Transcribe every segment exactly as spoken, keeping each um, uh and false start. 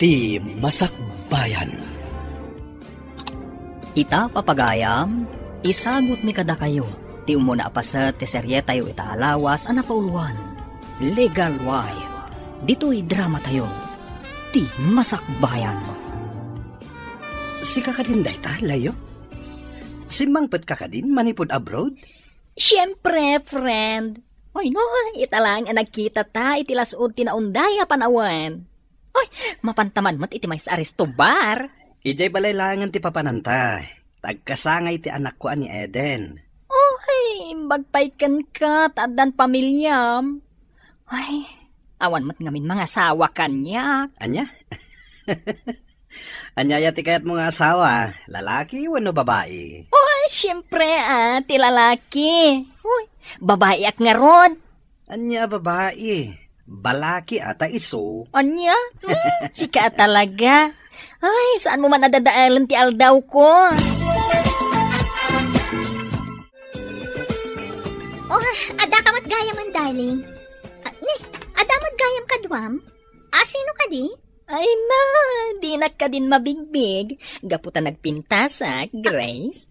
Ti Masakbayan. Ita, papagayam, isagutmi kadakayo ti umuna a paset ti serietayo ita a lawas a napauloan, Legal Wife. Ditoy dramatayo, Ti Masakbayan. Sika kadin dayta, Leo? Simmangpetka kadin manipud abroad? Siempre, friend. Oy, no, ita laeng a nagkitata iti las-ud ti naunday a panawen. Oy, mapanta man met iti maysa a resto bar. Idiay balay laengen ti papananta. Tagkasangay ti anakko a ni Eden. Oy, imbag pay kenka ta addan pamiliam. Ay, awan met ngamin mangasawa kaniak. Ania? Ania aya ti kayatmo nga asawa? Lalaki wenno babai? Oy, siempre, ah, ti lalaki. Uy, babaiak ngarud. Ania a babai? Balaki ata isu. Ania? Hmm, sika a talaga. Ay, saanmo man a dadaelen ti aldawko. Oh, adda ka met gayamen, darling. Ah, ni, adda met gayam kaduam? Ah, sino kadi? Ay na, dinak kadin mabigbig. Gapu ta nagpintasak, Grace.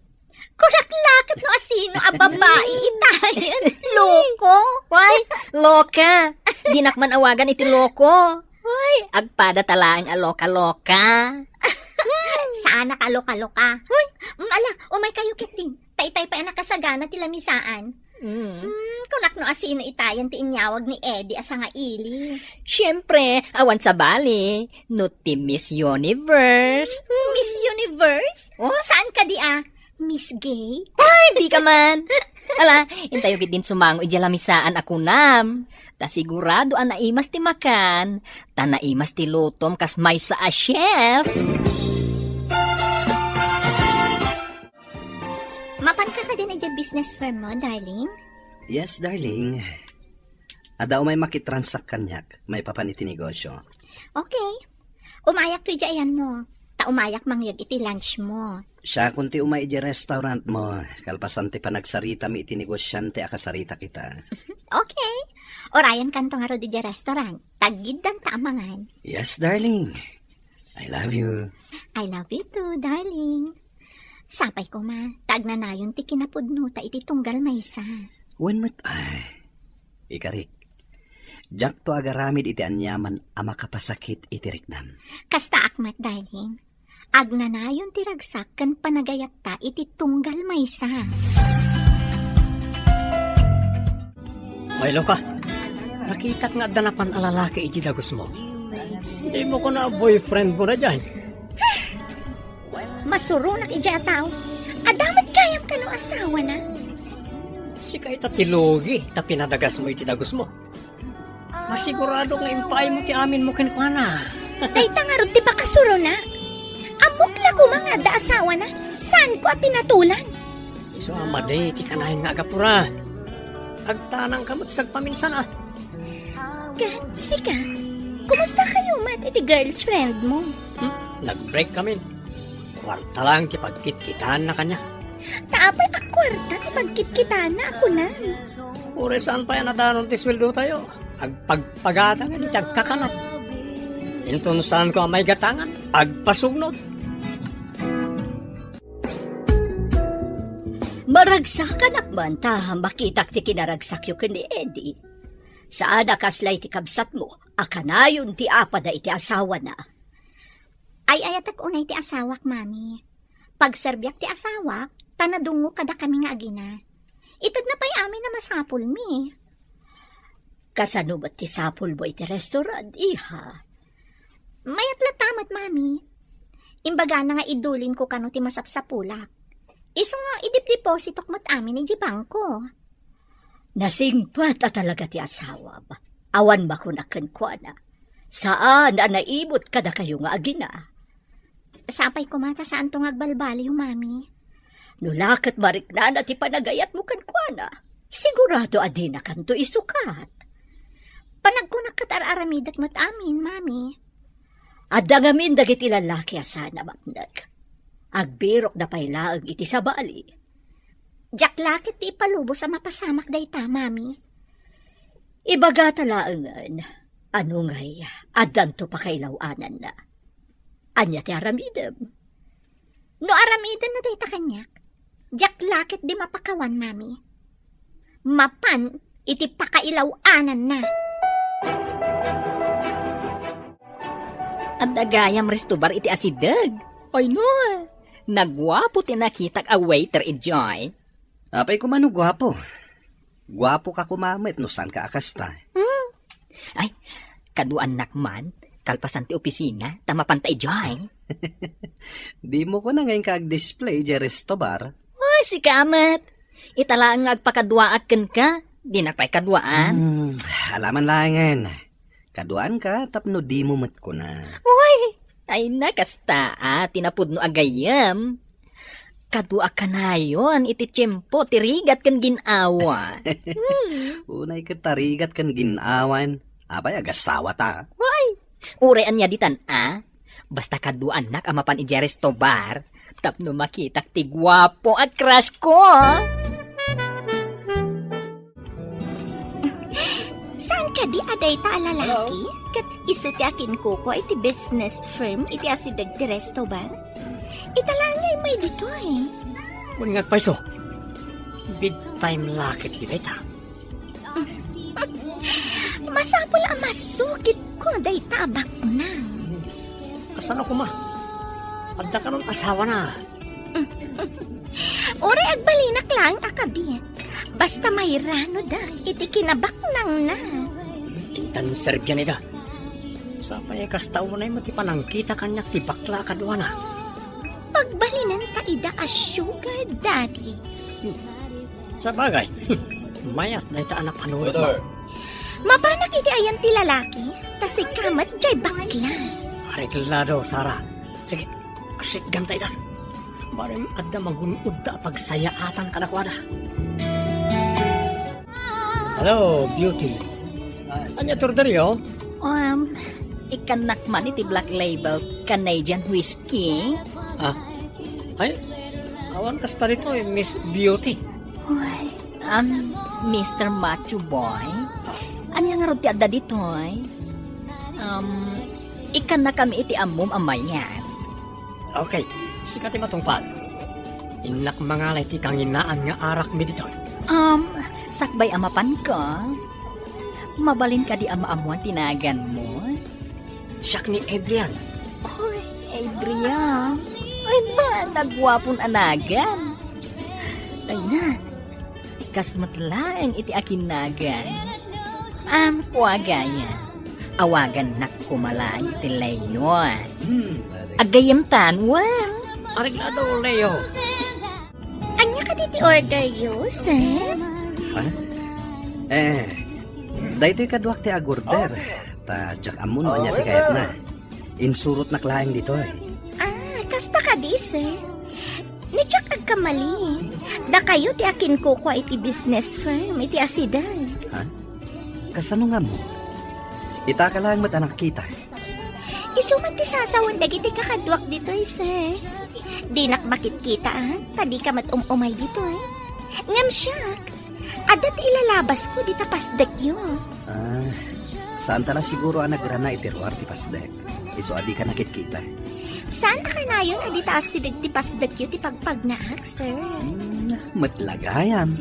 Kunak laket no asino a babai itayen. Loko. Why? Loka. Dinak man awagan iti loko. Why? Agpada ta laeng a loka-loka. Saanak a loka-loka. Hoy, mm, ala, umay kayo ketdi. Ta itay pay a nakasagana ti lamisaan. Mm. Hmm, kunak no asino itayan ti inyawag ni Eddie a sangaili. Siempre, awan sabali, no ti Miss Universe. Miss Universe? Oh? Saan kadi a? Miss Gay? Ay, di ka man. Ala, intayo ketdin sumango idiay lamisaan a kunam. Ta sigurado a naimas ti makan, ta naimas ti lutom kas maysa a chef. Mapanka kadin idiay business firm mo, darling? Yes, darling. Adda umay makitransak kaniak maipapan iti negosyo. Okay. Umayak to idiay ayanmo. Ta umayak mangyeg iti lunch mo. Siakon ti umay idiay restaurant mo, kalpasan ti panagsaritami iti negosiante a kasaritak ita. Okay. Urayan kanto ngarud idiay restaurant. Taggiddanta a mangan. Yes, darling. I love you. I love you too, darling. Sapay koma, ta agnanayon ti kinapudnota iti tunggal maysa. Wen met, ay, ikarik. Diakto agaramid iti aniaman a makapasakit iti riknam. Kastaak met, darling. Agnanayon ti ragsak ken panagayatta iti tunggal maysa. Ay, Loka, nakitak nga adda napan a lalaki iti dagusmo. Dimo kuna a boyfriend mo na diay. Masuronak idiay a tao. Adda met gayam kano asawana? Sika ita ti lugi ta pinadagasmo iti dagusmo. Masigurado nga impaaymo ti aminmo kenkuana. Dayta ngarud ti pakasuronak. Ammok la koma nga adda asawana. Saanko a pinatolan. Isu a madi ti kanayon nga agapura. Agtanangka met sagpaminsan a. Ket sika, kumusta kayo met iti girlfriend mo? Hmm? Nag-break kami. Kuarta lang ti pagkitkitaanna kaniak. Ta apay a kuarta ti pagkitkitaanna a kunam? Uray saan pay a nadanon ti sueldotayo, agpagpagatangan iti agkakanat. Inton saanko a maigatangan, agpasugnod. Maragsakanak man ta makitak ti kinaragsakyo ken ni Eddie. Saan a kasla iti kabsatmo a kanayon ti apada iti asawana. Ay-ayatek unay ti asawak, Mami. Pagserbiak ti asawak, ta nadungngok kadakami nga agina. Itedna pay amin a masapulmi. Kasano met ti sapulmo iti restaurant, iha? Mayat latta met, Mami. Imbagana nga idulinko kano ti masapsapulak. Isu nga idipdepositok met amin idiay bangko. Nasingpet a talaga ti asawam. Awan makunak kenkuana. Saan a naimut kadakayo nga agina. Sapay koma ta saanto nga agbalbaliw, Mami. No la ket mariknana ti panagayatmo kenkuana, sigurado a dinakanto isukat. Panagkunak ket ar-aramidek met amin, Mami. Adda ngamin dagiti lalaki a saan a mapnek. Agbirokda pay laeng iti sabali. Diak la ket ti ipalubos a mapasamak dayta, Mami. Ibagata laengen, ano ngay, addanto Ania ti aramidem? No aramidenna dayta kaniak, diak la ketdi mapakawan, Mami. Mapan iti pakailaw-ananna. Adda gayam restobar iti asideg. Ay, no. Naguapo ti nakitak a waiter idiay. Apay koma no guapo? Guapo ka koma met no saan ka a kasta. Hmm. Ay, kaduaannak man, kalpasan ti opisina, ta mapanta idiay. Dimo kona nga inka ag-display idiay restobar? Ay, sika met. Ita laeng nga agpakaduaak kenka, dinak pay kaduaan. Hmm, alaman laengen. Kaduaanka tapno dimo met kuna. Uy, ay na, kasta a ti napudno a gayyem. Kaduak kanayon iti tiempo ti rigat ken gin-awa. Hmm. Unay ket ta rigat ken gin-awan. Apay, agasawata? Uy, uray ania ditan a? Basta kaduaannak a mapan idiay restobar tapno makitak ti guapo a crush ko. Saan kadi a dayta a lalaki? Hello? Ket isu ti akinkukua iti business firm iti asideg ti restobar? Ita laeng nga immay ditoy. Wen nga agpayso. Big time la ketdi dayta. Masapul a masukitko dayta a baknang. Kasano koma? Adda kanon asawana? Uray agbalinak laeng a kabit. Basta mairanodak iti kinabaknangna. Intan serbian ida. Sapay kasta unay met ti panangkita kaniak ti bakla a kaduana. Pagbalinenta ida a sugar daddy. Hmm. Sabagay. Mayat dayta a napanunotmo. Waiter. Mapanak iti ayan ti lalaki, ta sika met jay bakla. Areglado, Sara. Sige, sitganta ida. Barem adda magun-odda a pagsayaatan kadakuada. Hello, beauty. Ania ti orderyo? Um, ikkannak man iti Black Label Canadian Whiskey. Ah, ay, awan kasta ditoy, Miss Beauty. Uy, um, Mister Macho Boy, ania ngarud ti adda ditoy? Um, ikkannakami iti ammom a mayat. Okay, sika ti matungpal. Innak mangala iti kanginaan nga arakmi ditoy. Um, sakbay a mapanko, mabalin kadi a maammuan ti naganmo? Siak ni Adrian. Oy, Adrian. Ay, na, naguapon a nagan. Ay na, kas met laeng iti akinnagan. Amko a gayam. Awagannak koma laeng iti Leo. Hmm. Aggayemtan, wen? Areglado, Leo. Ania kadi ti orderyo, sir? Ha? Eh, daytoy kaduak ti ag-order. Ta diak ammo no ania ti kayatna. Insurotnak laeng ditoy. Ah, kasta kadi, sir? No diak agkamali, dakayo ti akinkukua iti business firm iti asideg. Ha? Kasano nga ammo? Itaka laeng met a nakita. Isu met ti sasawen dagiti kakaduak ditoy, sir. Dinak makitkita, ah, ta dika met um-umay ditoy. Ngem siak, adda ti ilalabasko dita pasdekyo. Ah, saanta la siguro a nagrana iti ruar ti pasdek. Isu a dika nakitkita. Saan a kanayon a dita asideg ti pasdekyo ti pagpagnaak, sir? Hmm, met la gayam.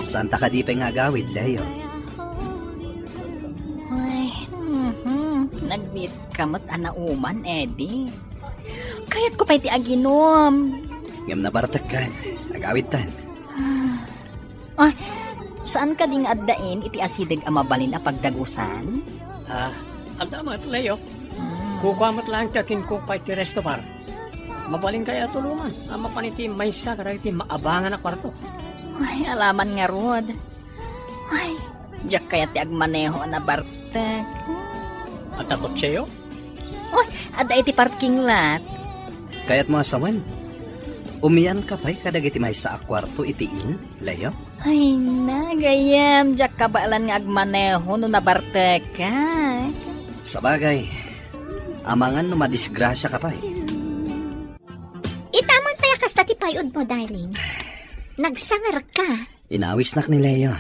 Saanta kadi pay nga agawid, Leo? Ay, mhm. Nagbiit ka met a nauman, Eddie. Kayatko pay ti aginom. Ngem nabartekkan. Agawidtan. Ay, saan kadi nga addain iti asideg a mabalin a pagdagusan? Ah, adda met, Leo. Hmm. Kukua met laeng ti akinkukua iti resto bar. Mabalin kaya a tulongan a mapan iti maysa kadagiti maabangan a kuarto. Ay, alaman ngarud. Ay, diak kayat ti agmaneho a nabartek. Adda kotseo? Ay, adda iti parking lot. Kayatmo a sawen? Umianka pay kadagiti maysa a kuarto iti inn, Leo? Ay, na, gayyem, diak kabaelan nga agmaneho no nabartekak. Sabagay, amangan no madisgrasiaka pay. Itaman pay a kasta ti pay-odmo, darling. Nagsangerka. Inawisnak ni Leo.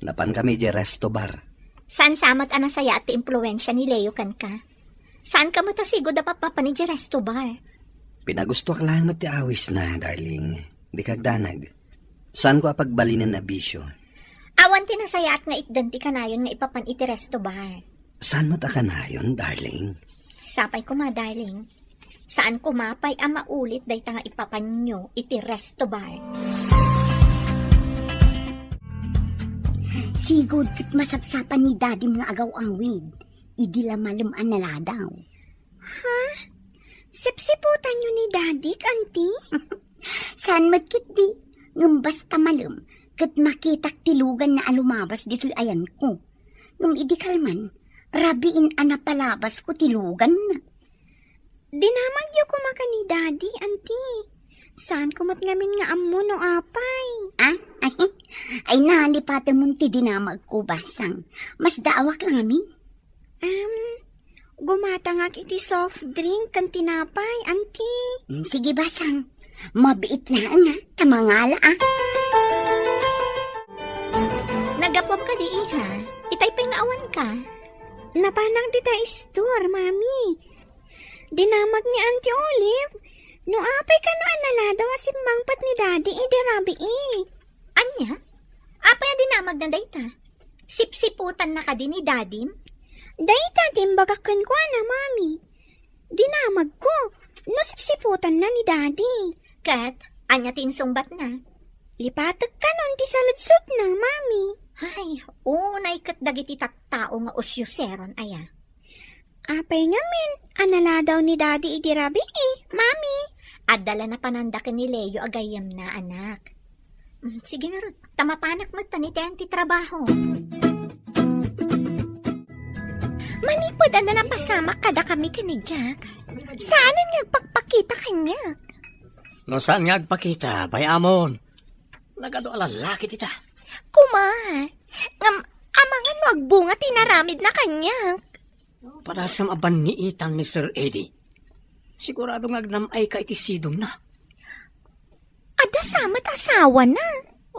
Napankami idiay resto bar. Saan sa met a nasayaat ti impluensia ni Leo kenka? Saanka met a sigud a papapan idiay resto bar? Pinagustoak laeng met ti awisna, darling. Dika agdanag. Saanko a pagbalinen a bisio. Awan ti nasayaat nga itdan ti kanayon nga ipapan iti resto bar. Saan met a kanayon, darling? Sapay koma, darling. Saan koma pay a maulit dayta nga ipapanyo iti resto bar. Sigud ket masapsapan ni Dadim nga agaw-awid idi la malem a naladaw. Ha? Sipsiputanyo ni Dadik, Auntie? Saan met ketdi, ngem basta malem, ket makitak ti luganna a lumabas ditoy ayanko. Ngem idi kalman, rabiin a napalabasko ti luganna. Dinamagyo koma ken ni Daddy, Auntie. Saanko met ngamin nga ammo no apay. Ah? Ay, ay, nalipatemon ti dinamagko, Basang. Masdaawak la ngamin. Em, gumatangak iti soft drink ken tinapay, Auntie. Mm, sige, Basang. Mabiit laeng, ha? Ta mangala, ah. Naggapuam kadi, iha? Itay pay nga awanka? Napanak dita store, Mami. Dinamag ni Auntie Olive, no apay kano a naladaw a simmangpet ni Daddy idi rabii. Ania? Apay a dinamagna dayta? Sipsiputanna kadi ni Dadim? Dayta ti imbagak kenkuana, Mami. Dinamagko, no sipsiputanna ni Daddy. Ket, ania ti insungbatna? Lipatek kanon ti saludsodna, Mami. Ay, unay ket dagiti tattao nga usyoseron aya. Apay ngamin a naladaw ni Daddy idi rabii, Mami? Adda la napananda ken ni Leo a gayyemna, anak. Mm, sige ngarud, ta mapanak met ta ni Ten ti trabaho. Manipud a napasamak kadakami ken ni Jack, saanen nga agpakpakita kaniak. No saan nga agpakita, bay-amon. Nagadu a lalaki dita. Kuma, ngem amangan no agbunga ti inaramidna kaniak. Padasem a banniitan ni Sir Eddie. Sigurado nga agnam-ayka iti sidongna. Adda sa met asawana.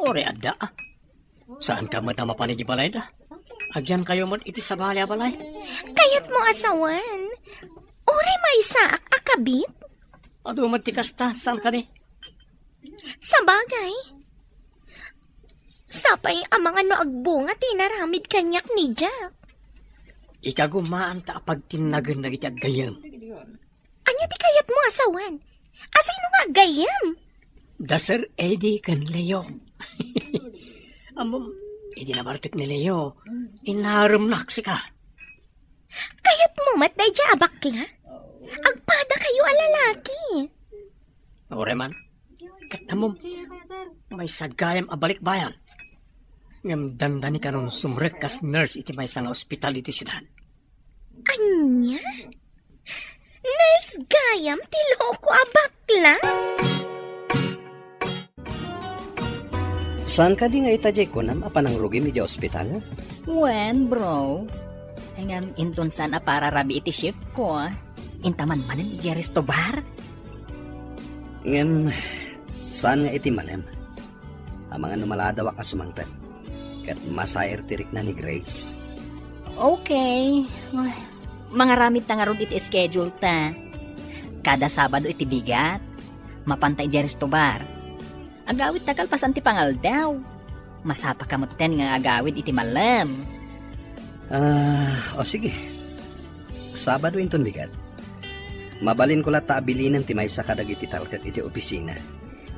Uray adda. Saanka met a mapan iti balayda? Agyankayo met iti sabali a balay. Kayatmo a sawen? Uray maysaak a kabit? Adu met ti kasta, saan kadi? Sabagay. Sapay amangan no agbunga ti inaramid kaniak ni Jack. Ikagumaanta a pagtinnagen dagiti aggayyem. Ania ti kayatmo a sawen? Asino nga aggayyem? Da Sir Eddie ken Leo. Ammom, idi nabartek ni Leo, inaremnak sika. Kayatmo met daydiay a bakla? Agpadakayo a lalaki. Uray man, ket ammom, maysa gayam a balikbayan. Ngem dandani kanon sumrek kas nurse iti maysa nga ospital iti siudad. Ania? Nurse gayam ti loko a bakla? Saan kadi nga ita diay kunam a panangrugim idiay ospital? Wen, bro. Ngem inton saan a pararabii iti shift ko, inta man manen idiay resto bar? Ngem, saan nga iti malem? Amangan no maladawak a sumangpet, ket masair ti rikna ni Grace. Okay. Mangaramid ta ngarud iti schedule ta. Kada Sabado iti bigat, mapanta idiay resto bar. Agawid ta kalpasan ti pangaldaw. Masapaka metten nga agawid iti malem. Ah, o sige. Sabado inton bigat. Mabalinko latta a bilinen ti maysa kadagiti talkek iti opisina.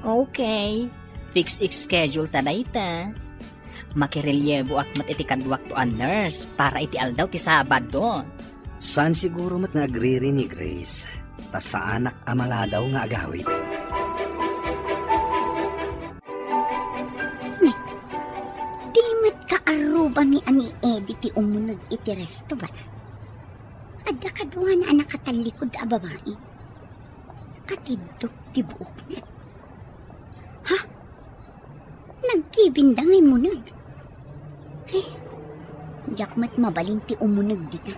Okay. Fix schedule ta dayta. Makirelyeboak met iti kaduakto a nurse para iti aldaw ti Sabado. Saan siguro met nga agriri ni Grace, ta saanak a maladaw nga agawid. Ni, di met kaarrubami a ni Eddie ti umuneg iti resto ba? Adda kaduana a nakatallikud a babai. Atiddog ti buokna. Ha? Nagkibinda nga immuneg. Ay, diak met mabalin ti umuneg dita.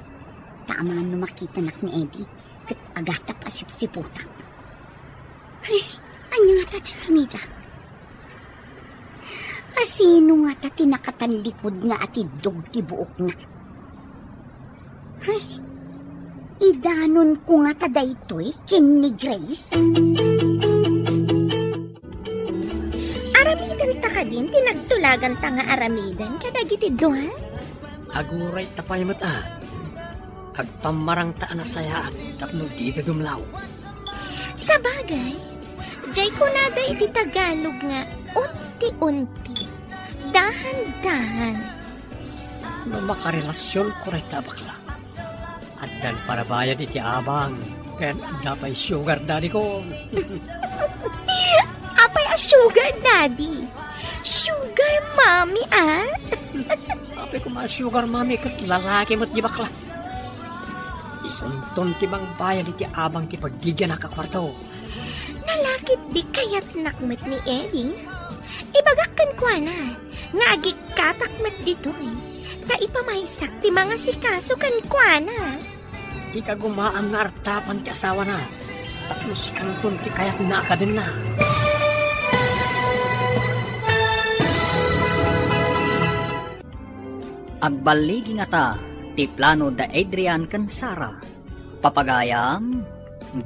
Ta amangan no makitanak ni Eddie, ket agatap a sipsiputak. Ay, ania ngata ti aramidak? Asino ngata ti nakatallikud nga atiddog ti buokna? Ay, Idanonko ngata daytoy ken ni Grace. Aramidenta kadin ti nagtulaganta nga aramiden kadagiti dua? Aguray ta pay met a. Agpammarangta a nasayaat tapno dida dumlaw. Sabagay, jay kunada iti Tagalog nga unti-unti, dahan-dahan. No makarelasionko dayta a bakla, addan parabayad iti abang, ken adda pay sugar daddy ko. Apay a sugar daddy? Sugar mommy, a? Apay koma a sugar mommy ket lalaki met di bakla. Isunton ti mangbayad iti abang ti paggigianak a kuarto. Nalakit di kayatnak met ni Eddie. Ibagak kenkuana nga agikkatak met ditoy, ta ipamaysak ti mangasikaso kenkuana. Ikagumaam nga artapan ti asawana, tapno sikanton ti kayatna a kadenna. Agballigi ngata ti plano da Adrian ken Sara. Papagayam,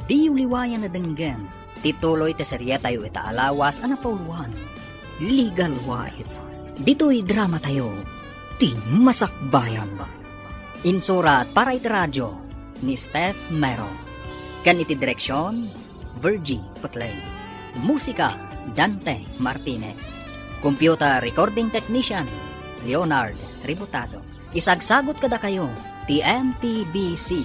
diyo liwayan a denggen ti tuloy ti serietayo ita a lawas a napauloan, Legal Wife. Ditoy dramatayo, Ti Masakbayan. Insurat para iti radio ni Steph Mero. Ken iti direksion, Virgie Putlay. Musika, Dante Martinez. Computer Recording Technician, Leonard Ributazo. Isagsagot kadakayo ti M P B C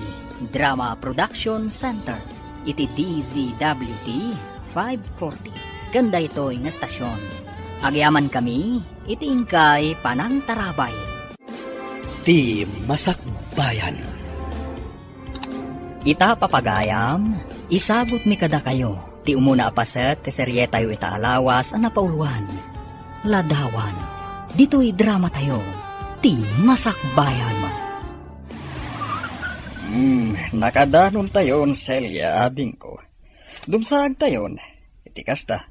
Drama Production Center iti D Z W T five forty. Ken daytoy nga estasion, agyamankami iti inkay panangtarabay. Ti Masakbayan. Ita, papagayam, isagutmi kadakayo ti umuna a paset ti serietayo ita a lawas a napauloan, Ladawan. Ditoy dramatayo, Ti Masakbayan. Hmm, nakadanontayon, Celia, adingko. Dumsaagtayon. Iti kasta,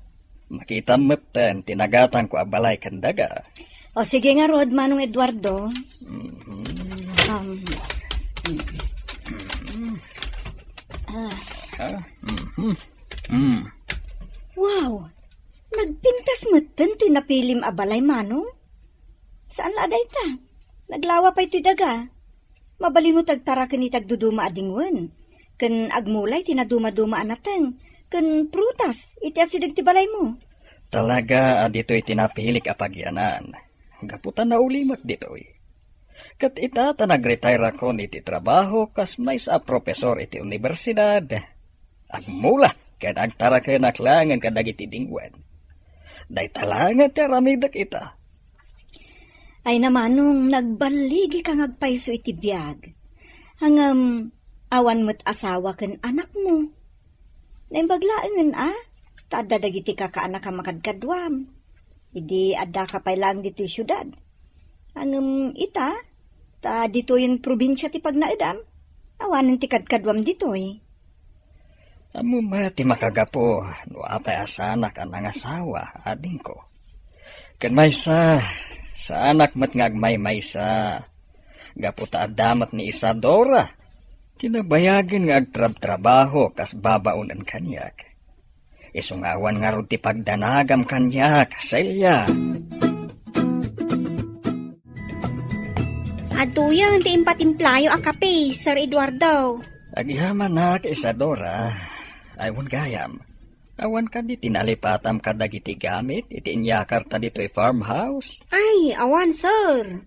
makitam metten ti nagatangko a balay ken daga. O, sige ngarud, Manong Eduardo. Mhm. Um, ah. Ah, mhm. Mm. Wow! Nagpintas metten toy napilim a balay, Manong. Saan la a dayta? Naglawa pay toy daga. Mabalinmo ti agtaraken iti agduduma a dingwen, ken agmulay ti nadumaduma a nateng, ken prutas iti asideg ti balaymo. Talaga a ditoy ti napilik a pagyanan, gapu ta naulimek ditoy. Ket ita ta nagretire-akon iti trabaho kas maysa a profesor iti universidad, agmula ken agtarakenak laengen kadagiti dingwen. Dayta laengen ti aramidek ita. Ay, Manong, nagballigika nga agpayso iti biag. Ngem, awan met asawa ken anakmo. Naimbag laengen a, ta adda dagiti kakaanak a makadkaduam. Idi addaka pay laeng ditoy siudad. Ngem ita, ta ditoyen probinsia ti pagnaedam, awanen ti kadkaduam ditoy. Ammom met ti makagapu no apay a saanak a nangasawa, adingko. Ken maysa, saanak met nga agmaymaysa. Gapu ta adda met ni Isadora, ti nabayagen nga agtrabtrabaho kas babaonen kaniak. Isu nga awan ngarud ti pagdanagam kaniak, Celia. Adtoyen ti impatimplayo a kape, Sir Eduardo. Agyamanak, Isadora. Ay, wen gayam. Awan kadi ti nalipatam kadagiti gamit iti inyakarta ditoy farmhouse? Ay, awan, sir.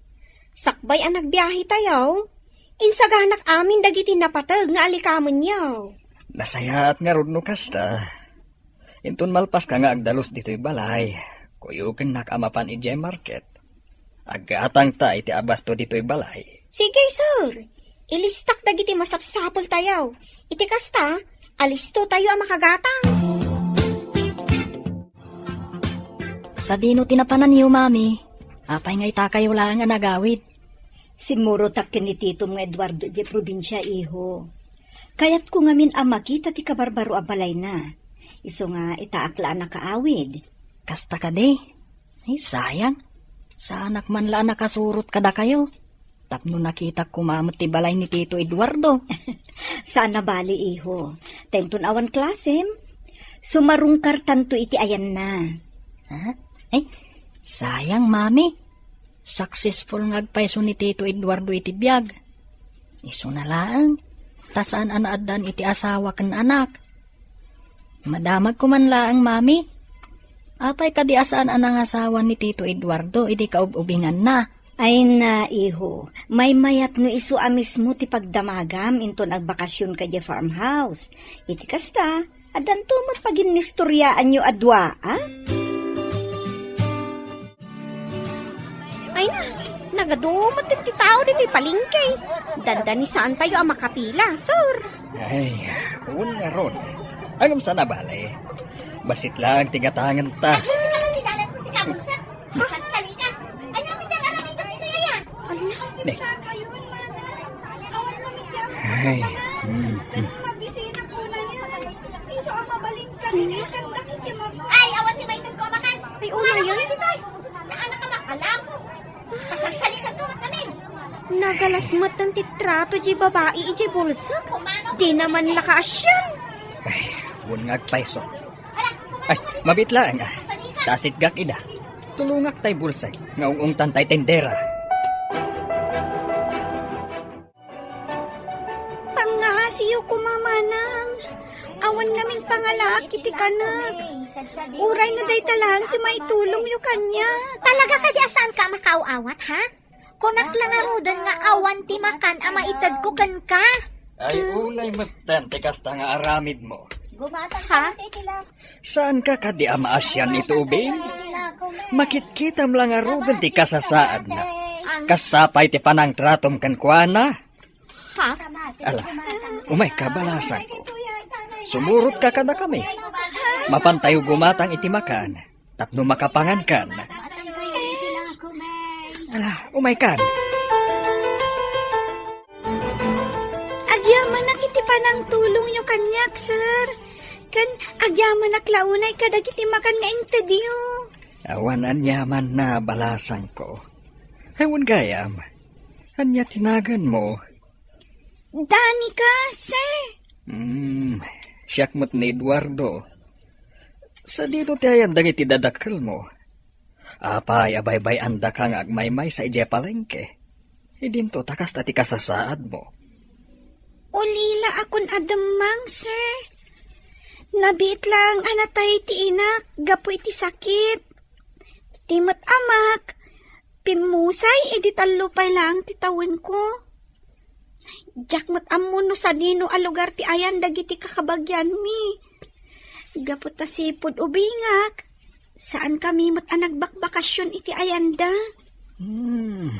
Sakbay a nagbiahe tayo, insaganak amin dagiti napateg nga alikamenyo. Nasayaat ngarud no kasta. Inton malpaska nga agdalus ditoy balay, kuyogennak a mapan idiay market. Aggatangta iti abasto ditoy balay. Sige, sir. Ilistak dagiti masapsapul tayo. Iti kasta, alisto tayo a makagatang. Sadino ti napananyo, Mami? Apay nga itakayo laeng a nagawid? Simmurotak ken ni titom nga Eduardo idiay probinsia, iho. Kayatko ngamin a makita ti kabarbaro a balayna. Isu nga itaak la a nakaawid. Kasta kadi? Ay, sayang. Saanak man la a nakasurot kadakayo. Tapno nakitak koma met ti balay ni Tito Eduardo. Saan a bali, iho. Ta inton awan klasem, sumarungkartanto iti ayanna. Ha? Ay, sayang, Mami. Successful nga agpayso ni Tito Eduardo iti biag. Isuna laeng, ta saan a naaddan iti asawa ken anak. Madamagko man laeng, Mami. Apay kadi a saan a nangasawa ni Tito Eduardo idi kaub-ubinganna? Ay na, iho. Maymayat no isu a mismo ti pagdamagam inton agbakasyon ka idiay farmhouse. Iti kasta, addanto met paginnistoriaanyo a dua, a? Ay na, nagadu met ti tao ditoy palengke. Dandani saantayo a makapila, sir. Ay, wen ngarud. Ngem saan a bale. Bassit laeng ti gatangenta. Ay, sika man ti dalan ko, sika, bulsa. Salsalika. Ania mi dagara mi dagitoy aya? Ala. Ne. Ay, mm, mm. Mabisita ko na yan. Isu a mabalin ka, hindi ka nakikimag- Ay, awan ti maitud ko, amakan. Ay, una yan. Saan ka makalako? Pasalsalikan to, Matamin. Nagalasmatan ti trato di babai iti bulsak. Di naman nakaasyan. Ay, wen nga agpayso. Ay, mabit laeng, a. Ta asitgak ida. Tulongak tay bulsak nga ung-ungtan tay tendera. Pangngasiyo koma, manang. Awan ngamin pangalaak iti kanak. Uray no dayta laeng ti maitulongyo kaniak. Talaga kadi a saanka a makaaw-awat, ha? Kunak la ngaruden nga awan ti makan a maitedko kenka. Ay, unay metten ti kasta nga aramidmo. Ha? Saanka kadi a maasian iti ubing? Makitkitam la ngaruden ti kasasaadna. Kasta pay ti panangtratom kenkuana? Ha? Ala, umayka, balasangko. Sumurotka kadakami. Mapantayo gumatang iti makan tapno makapangankan. Ala, umaykan. Agyamanak iti panangtulongyo kaniak, sir. Ken agyamanak la unay kadagiti makan nga intedyo. Awan aniamanna, balasangko. Wen gayam, ania ti naganmo? Danica, sir. Hmm, siak met ni Eduardo. Sadino ti ayan dagiti dadakkelmo? Apay a baybay-andaka nga agmaymaysa idiay palengke? Idinto ta kasta ti kasasaadmo. Ulila a kun a demmang, sir. Nabiit laeng a natay ti inak gapu iti sakit. Ti met amak, pimmusay idi tallo pay laeng ti tawenko. Diak met ammo no sadino a lugar ti ayan dagiti kakabagianmi. Gapu ta sipud ubingak, saankami met a nagbakbakasyon iti ayanda. Hmm,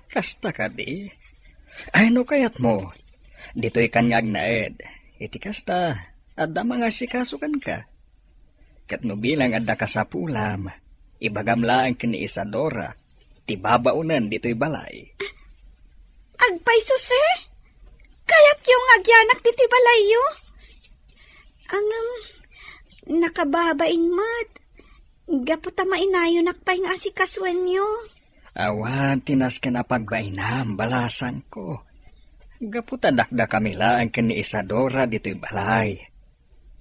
kasta kadi? Ay, no kayatmo, ditoy kaniak agnaed. Iti kasta, adda mangasikaso kenka. Ket no bilang adda kasapulam, ibagam laeng ken ni Isadora ti babaonen ditoy balay. Agpayso, sir? Kayatyo nga agyanak ditoy balayyo? Ngem, nakababain met. Gapu ta mainayonak pay nga asikasoenyo. Awan ti nasken a pagbainam, balasangko. Gapu ta dakdakami laeng ken ni Isadora ditoy balay.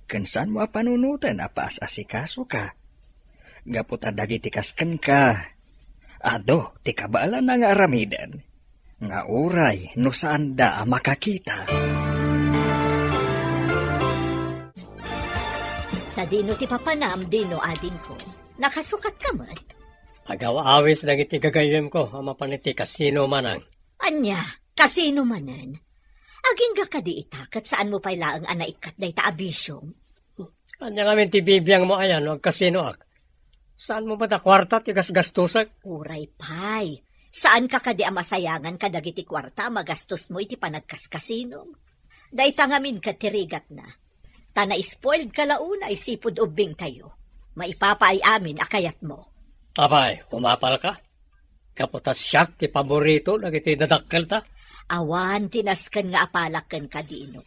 Ken saanmo a panunoten a paas-asikasoka. Gapu ta dagiti kas kenka, adu ti kabaelanna nga aramiden, nga uray no saanda a makakita. Sadino ti papanam, Dino, adingko? Nakasukatka met? Agaw-awis dagiti gagayyemko a mapan iti kasino, manang. Ania? Kasino manen? Agingga kadi ita, ket saanmo pay laeng a naikkat dayta a bisiom? Ania ngamin ti bibiangmo aya no agkasinoak? Saanmo met a kuarta ti gasgastosek? Uray pay. Saanka kadi a masayangan kadagiti kuarta a magastosmo iti panagkaskasinom? Dayta ngamin ket ti rigatna. Ta na-spoiledka la unay sipud ubbingtayo. Maipapaay amin a kayatmo. Apay, umapalka? Gapu ta siak ti paborito dagiti dadakkelta. Awan ti nasken nga apalak kenka, Dino.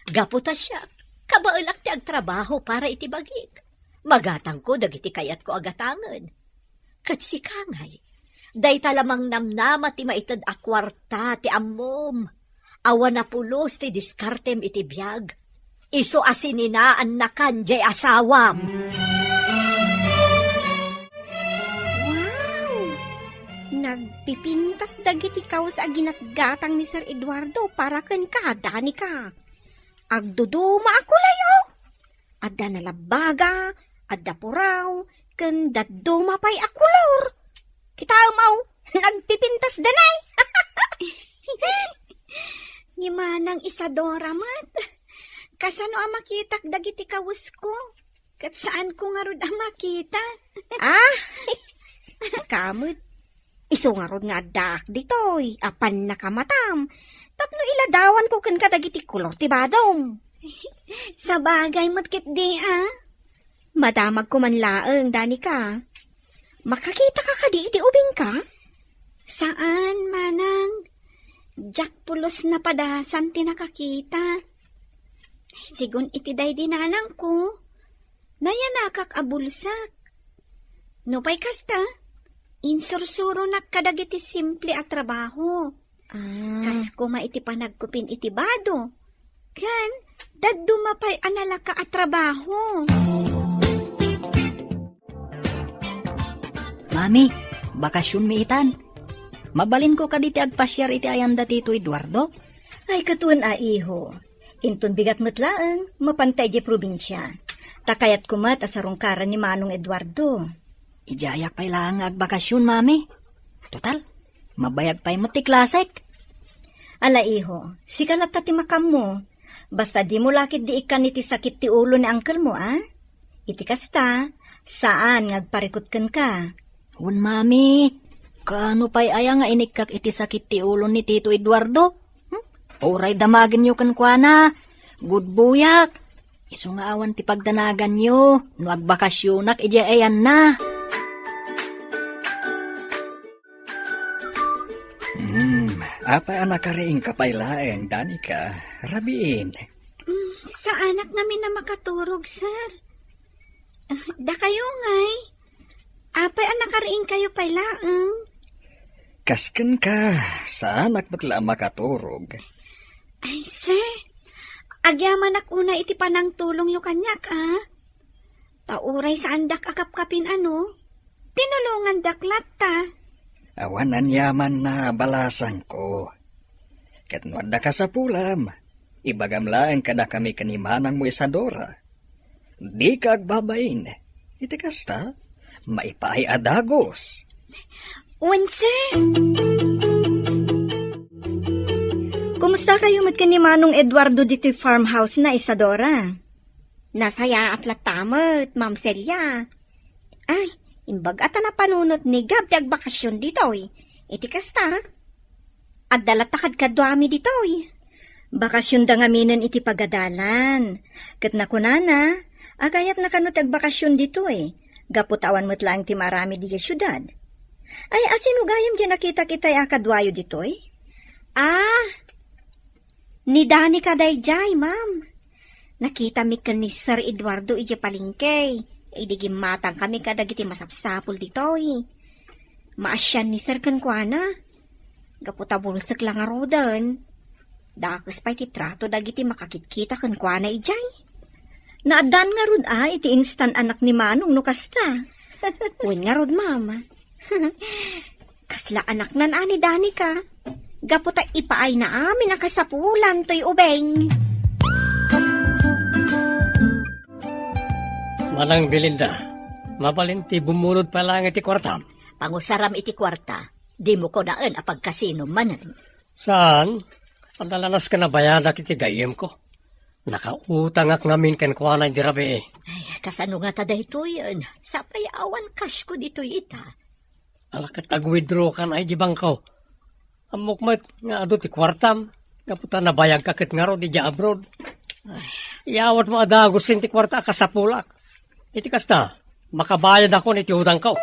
Gapu ta siak, kabaelak ti agtrabaho para iti bagik. Magatangko dagiti kayatko a gatangen. Ket sika ngay, Dayta la mangnamnama ti maited a kuarta ti ammom. Awan a pulos ti diskartem iti biag. Isu a sininaannakan diay asawam. Wow! Nagpipintas dagiti kawes a ginatgatang ni Sir Eduardo para kenka, Danica. Agduduma a kulay, oh! Adda nalabbaga, adda puraw, ken dadduma pay a kolor. Kitaem, aw, nagpipintas danay. Ni Manang Isadora met. Kasano a makitak dagiti kawesko? Ket saanko ngarud a makita. Ah, sika met. Isu ngarud nga addaak ditoy, a pannakamatam. Tapno iladawanko kenka dagiti kolor ti badom. Sabagay met ketdi, a. Madamagko man laeng, Danica. Makakitaka kadi iti ubingka? Saan, manang. Diak pulos napadasan ti nakakita. Sigun iti daydi nanangko, nayanakak a bulsek. Nupay kasta, insursuronak kadagiti simple a trabaho. Ah. Kas koma iti panagkupin iti bado. Ken, dadduma pay a nalaka a trabaho. Mami, bakasionmi itan. Mabalinko kadi ti agpasiar iti ayanda ti Tito Eduardo? Ay, ket wen a, iho. Inton bigat met laeng, mapanta idiay probinsia. Ta kayatko met a sarungkaran ni Manong Eduardo. Idiayak pay laeng nga agbakasion, Mami. Total, mabayag pay met ti klasek. Ala, iho, sika latta ti makaammo. Basta dimo la ketdi ikkan iti sakit ti ulo ni angkelmo, a? Iti kasta, saan nga agparikut kenka. Wen, Mami, kaano pay aya nga inikkak iti sakit ti ulo ni Tito Eduardo? Hmm? Uray damagenyo kenkuana. Gudboyak. Isu nga awan ti pagdanaganyo no agbakasionak idiay ayanna. Hmm, apay a nakariingka pay laeng, Danica? Rabiin. Hmm, saanak ngamin a makaturog, sir. Ah, dakayo ngay? Apay a nakariingkayo pay laeng? Kas kenka, saanak met la a makaturog. Ay, sir, agyamanak unay iti panangtulongyo kaniak, a. Ta uray saandak a kapkapin, ano, tinulongandak latta. Awan aniaman a balasangko. Ket no adda kasapulam, ibagam laeng kadakami ken ni Manangmo Isadora. Dika agbabain. Iti kasta, maipaay a dagus. Wen, sir. Kumustakayo met ken ni Manong Eduardo ditoy farmhouse na, Isadora? Nasayaat latta met, Ma'am Celia. Ay, imbag a ta napanunot ni Gab ti agbakasyon ditoy. Iti kasta, adda latta kadkaduami ditoy. Bakasyonda ngaminen iti pagadalan. Ket nakunana, agayatna kano ti agbakasyon ditoy, gapu ta awan met laeng ti maaramid idiay siudad. Ay, a sino gayam diay nakitak itay a kaduayo ditoy? Ah, ni Danica daydiay, ma'am. Nakitami ken ni Sir Eduardo idiay palengke, idi gimmatangkami kadagiti masapsapul ditoy. Maasian ni Sir kenkuana. Gapu ta bulsek la ngaruden, dakes pay ti trato dagiti makakitkita kenkuana idiay. Naaddaan ngarud a iti instan anak ni Manong no kasta. Wen ngarud, ma'am. Kasla anaknan a ni Danica. Gapu ta ipaayna amin a kasapulan toy ubing. Manang Belinda, mabalin ti bumulod pay laeng iti kuartam? Pangusaram iti kuarta, dimo kunaen a pagkasinom manen. Saan? Adda la nasken a bayadak iti gayyemko. Nakautangak ngamin kenkuana idi rabii. Ay, kasano ngata daytoyen? Sapay awan cashko ditoy ita. Ala ket ag-withdraw kan ay di bangko. Ammok met nga adu ti kuartam, gapu ta nabayagka ket ngarud idiay abroad. Ay. Iyawatmo a dagusen ti kuarta a kasapulak. Iti kasta, makabayadakon iti utangko.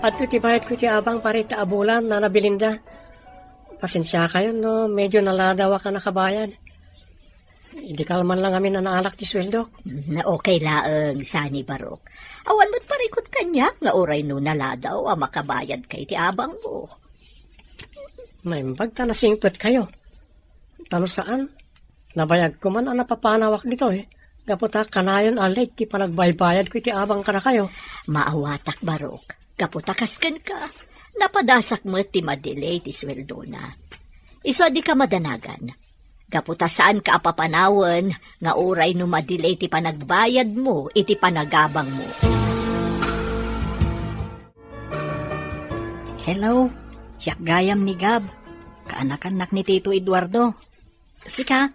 Adtoy ti bayadko iti abang para ita a bulan, Nana Belinda. Pasensiakayon no medyo naladawak a nakabayad. Idi kalman lang amin a naanak ti sueldok. Mm, okay laeng, saan ni Barok. Awan met parikut kaniak nga uray no naladaw a makabayadka iti abangmo. Naimbag ta nasingpetkayo. Ta no saan, nabayagko man a napapanawak ditoy, gapu ta kanayon a late ti panagbaybayadko iti abang kadakayo. Maawatak, Barok, gapu ta kas kenka, napadasak met ti madelay ti sueldona. Isu a dika madanagan, gapu ta saanka a papanawen nga uray no madelay ti panagbayadmo iti panagabangmo. Hello, siak gayam ni Gab. Kaanakannak ni Tito Eduardo. Sika,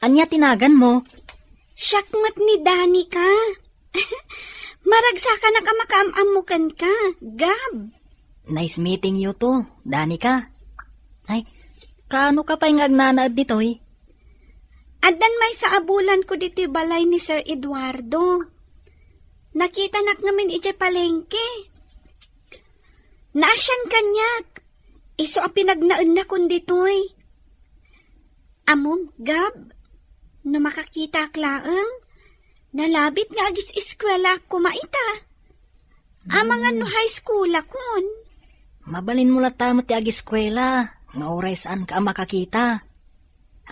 ania ti naganmo? Siak met ni Danica. Maragsakanak a makaam-ammo kenka, Gab. Nice meeting you too, Danica. Ay, kaano ka pay nga agnanaed ditoy? Addan maysa a bulanko ditoy balay ni Sir Eduardo. Nakitanak ngamin idiay palengke. Naasian kaniak. Isu a pinagnaennakon ditoy. Ammom, Gab, no makakitak laeng, nalabit nga agis-eskuelaak koma ita. Amangan no high schoolakon. Mabalinmo latta met ti agiskuela, nga uray saanka a makakita.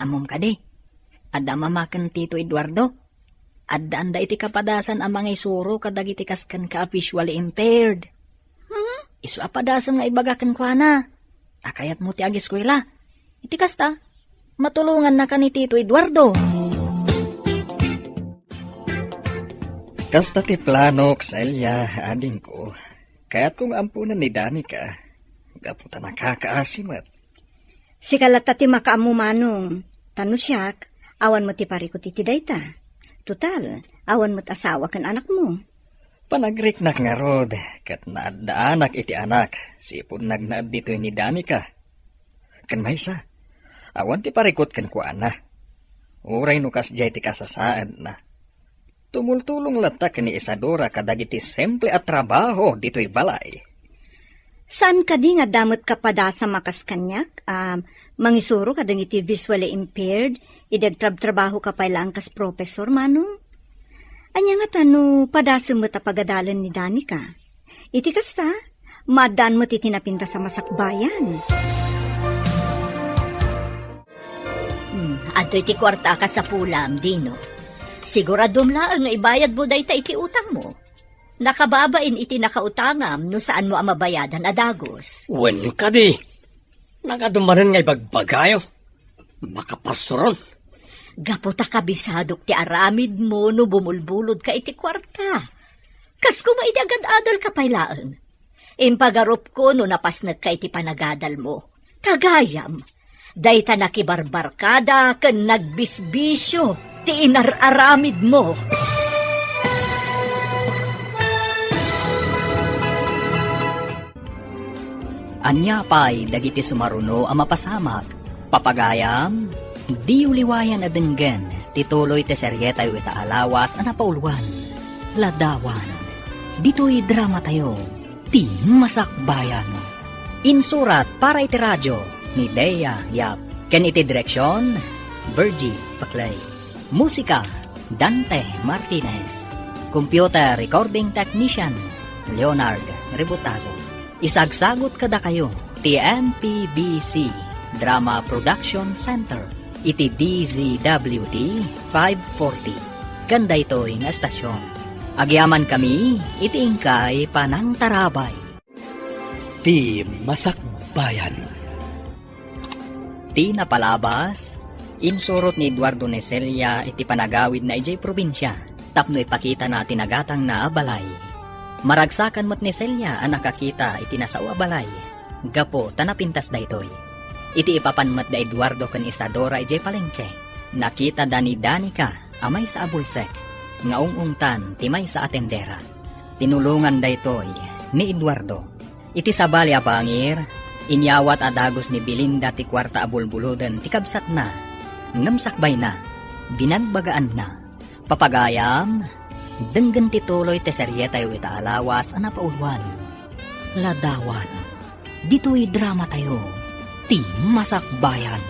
Ammom kadi, adda a mama ken Tito Eduardo. Addaanda iti kapadasan a mangisuro kadagiti kas kenka a visually impaired. Hmm? Isu a padasem nga ibaga kenkuana. A kayatmo ti agiskuela. Iti kasta, matulongannaka ni Tito Eduardo. Kasta ti planok, Celia, adingko. Kayatko nga amponen ni Danica. Gapu ta nakakaasi met. Sika latta ti makaammo, Manong. Ta no siak, awan met ti parikut iti dayta. Total, awan met asawa ken anakmo. Panagriknak ngarud, ket naaddaanak iti anak, sipud nagnaed ditoy ni Danica. Ken maysa, awan ti parikut kenkuana. Uray no kasdiay ti kasasaadna. Tumultulong latta ken ni Isadora kadagiti simple a trabaho ditoy balay. Saan kadi nga adda met kapadasam a kas kaniak a mangisuro kadagiti visually impaired idi agtrabtrabahoka pay laeng kas professor, Manong? Ania ngata no padasem met a pagadalen ni Danica? Iti kasta, maaddaan met iti napintas a masakbayan. Hmm, adtoy ti kuarta a kasapulam, Dino. Siguradom laeng nga ibayadmo dayta iti utangmo. Nakababain iti nakautangam no saanmo a mabayadan a dagus. Wen kadi, nagadu manen nga ibagbagayo. Makapasuron. Gapu ta kabisadok ti aramidmo no bumulbulodka iti kuarta. Kas koma idi agad-adalka pay laeng. Impagarupko no napasnekka iti panagadalmo. Ta gayam, dayta nakibarbarkada ken nagbisbisio ti inar-aramidmo. Ania pay dagiti sumaruno a mapasamak? Papagayam, diyo liwayan a denggen ti tuloy ti serietayo ita a lawas a napauluan, Ladawan. Ditoy dramatayo, ti Masakbayan. Insurat para iti radio ni Dea Yap. Ken iti direksion, Virgie Paclay. Musika, Dante Martinez. Computer recording technician, Leonard Rebutazo. Isagsagut kadakayo ti M P B C Drama Production Center iti D Z W T five forty. Ken daytoy nga estasion, agyamankami iti inkay panangtarabay. Ti Masakbayan. Ti napalabas, insurot ni Eduardo ni Celia iti panagawidna idiay probinsia tapno ipakitana ti nagatangna a balay. Maragsakan met ni Celia a nakakita iti nasao a balay gapu ta napintas daytoy. Iti ipapan met da Eduardo ken Isadora idiay palengke, nakitada ni Danica a maysa a bulsek nga ung-ungtan ti maysa a tendera. Tinulongan daytoy ni Eduardo. Iti sabali a bangir, inyawat a dagus ni Belinda ti kuarta a bulbuloden ti kabsatna, ngem sakbayna, binagbagaanna. Papagayam, denggen ti tuloy ti serietayo ita a lawas a napauluan, Ladawan. Ditoy dramatayo, ti Masakbayan.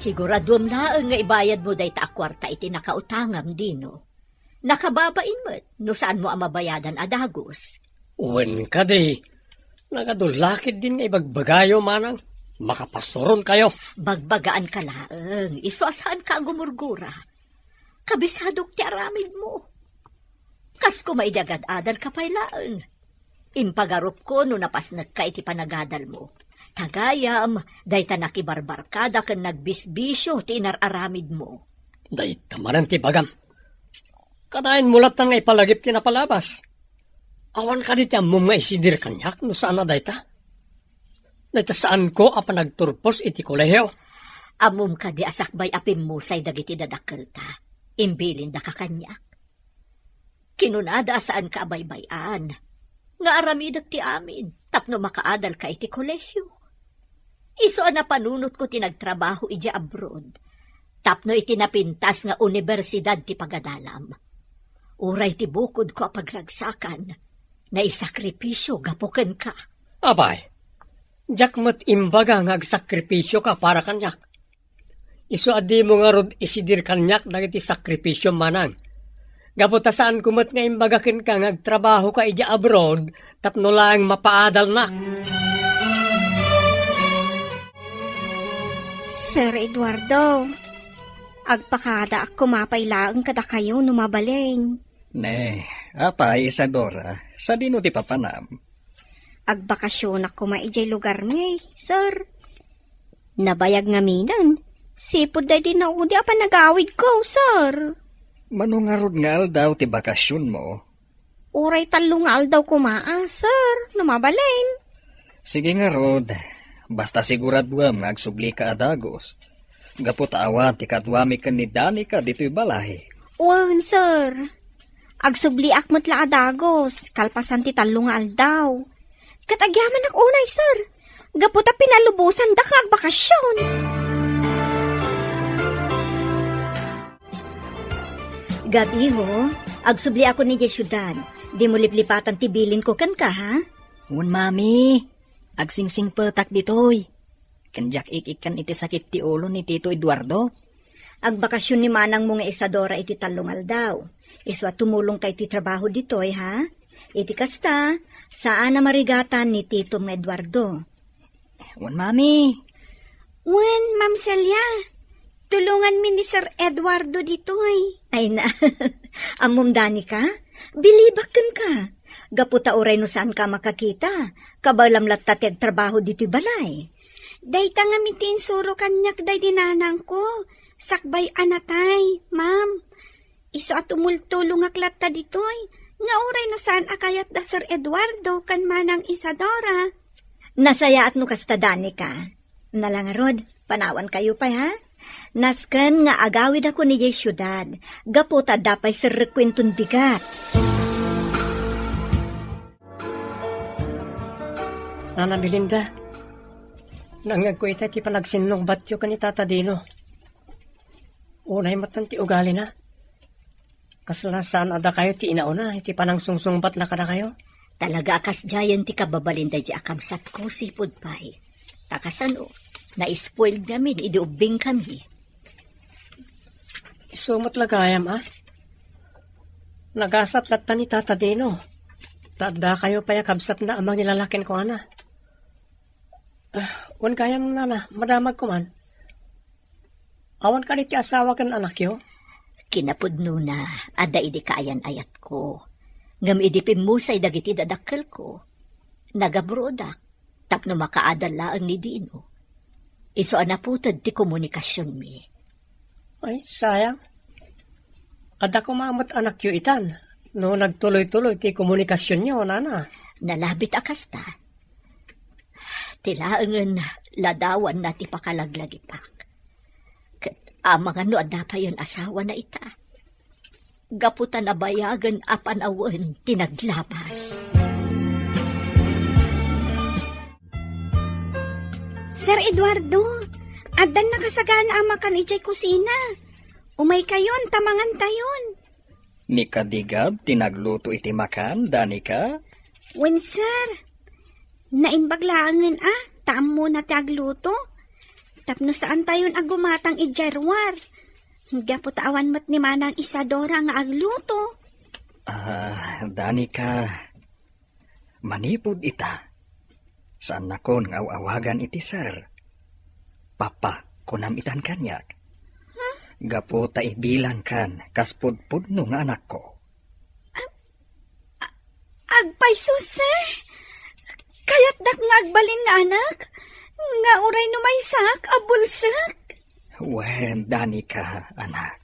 Siguraduem laeng nga ibayadmo dayta a kuarta iti nakautangam, Dino. Nakababain met no saanmo a mabayadan a dagus. Wen kadi, nagadu la ketdin nga ibagbagayo manang makapasuronkayo. Bagbagaanka laeng, isu a saanka a gumurgura. Kabisadok ti aramidmo. Kas koma idi agad-adalka pay laeng. Impagarupko no napasnekka iti panagadalmo. Ta gayam, dayta nakibarbarkada ken nagbisbisio ti inar-aramidmo. Dayta manen ti bagam. Kanayon mo latta nga ipalagip ti napalabas. Awan kadi ti ammom nga isidir kaniak no saan a dayta? Dayta saanko a panagturpos iti kolehio. Ammom kadi a sakbay a pimmusay dagiti dadakkelta, imbilindaka kaniak. Kinunada a saanka a baybay-an, nga aramidek ti amin tapno makaadalka iti kolehio. Isu a napanunotko ti nagtrabaho idiay abroad, tapno iti napintas nga universidad ti pagadalam. Uray ti bukodko a pagragsakan, naisakripisio gapu kenka. Apay, diak met imbaga nga agsakripisioka para kaniak. Isu a dimo ngarud isidir kaniak dagiti sakripisio manang. Gapu ta saanko met nga imbaga kenka nga agtrabahoka idiay abroad tapno laeng mapaadalnak. Sir Eduardo, agpakadaak koma pay laeng kadakayo no mabalin. Ne, apay, Isadora, sadino ti papanam? Agbakasionak koma idiay lugarmi, sir. Nabayag ngaminen, sipud daydi naudi a panagawidko, sir. Mano ngarud nga aldaw ti bakasionmo? Uray tallo nga aldaw koma, a, sir, no mabalin. Sige ngarud, basta siguraduem nga agsublika a dagus. Gapu ta awan ti kaduami ken ni Danica ditoy balay. Wen, sir. Agsubliak met la a dagus, kalpasan ti tallo nga aldaw. Ket agyamanak unay, sir. Gapu ta pinalubosandak nga agbakasion. Gab-iho, agsubliakon idiay siudad. Dimo liplipatan ti bilinko kenka, ha? Wen, mami. Agsingsingpetak ditoy. Ken diak ik-ikkan iti sakit ti ulo ni Tito Eduardo. Agbakasion ni manangmo nga Isadora iti tallo nga aldaw. Isu a tumulongka iti trabaho ditoy, ha? Iti kasta, saan a marigatan ni titom nga Eduardo. Wen, mami. Wen, Ma'am Celia. Tulonganmi ni Sir Eduardo ditoy. Ay na, ammom, Danica? Bilibak kenka. Gapu ta uray no saanka a makakita, kabaelam latta ti agtrabaho ditoy balay. Dayta ngamin ti insuro kaniak daydi nanangko, sakbay a natay, ma'am. Isu a tumultulongak latta ditoy, nga uray no saan a kayat da Sir Eduardo ken Manang Isadora. Nasayaat no kasta, Danica. Nala ngarud, panawankayo pay, ha? Nasken nga agawidakon idiay siudad, gapu ta adda pay serrekko inton bigat. Nana Belinda, naangngegko itay ti panagsinnungbatyo ken ni Tata Dino. Unay met ti ugalina. Kasla saan a dakayo ti inauna iti panangsungsungbatna kadakayo? Talaga a kasdiayen ti kababalin daydi a kabsatko, sipud pay. Ta kasano, na-spoiled ngamin idi ubbingkami. Isu met la gayam, a? Nagasat latta ni Tata Dino. Ta addakayo pay a kabsatna a mangilalaki kenkuana. Ah, wen gayam, nana, madamagko man. Awan kadi ti asawa ken anakyo? Kinapudnona, adda idi kaayan-ayatko. Ngem idi pimmusay dagiti dadakkelko, nagabrodak tapno makaadal laeng ni Dino. Isu a naputed ti komunikasionmi. Ay, sayang. Adda koma met anakyo itan, no nagtuloy-tuloy ti komunikasionyo, nana. Nalabit a kasta. Ti laengen ladawanna ti pakalaglagipak. Ket amangan no adda payen asawana ita. Gapu ta nabayagen a panawen ti naglabas. Sir Eduardo, addan nakasagana a makan idiay kusina. Umaykayon ta mangantayon. Ni kadi gayam ti nagluto iti makan, Danica? Wen, sir. Naimbag laengen a, ta ammona ti agluto. Tapno saantayon a gumatang idiay ruar. Gapu ta awan met ni Manang Isadora nga agluto. Ah, Danica, manipud ita, saannakon nga aw-awagan iti sir. Papa, kunam itan kaniak. Gapu ta ibilangkan kas pudpudno nga anakko. Agpayso, sir. Kayatdak nga agbalin nga anak, nga uray no maysak a bulsek. Wen, Danica, anak.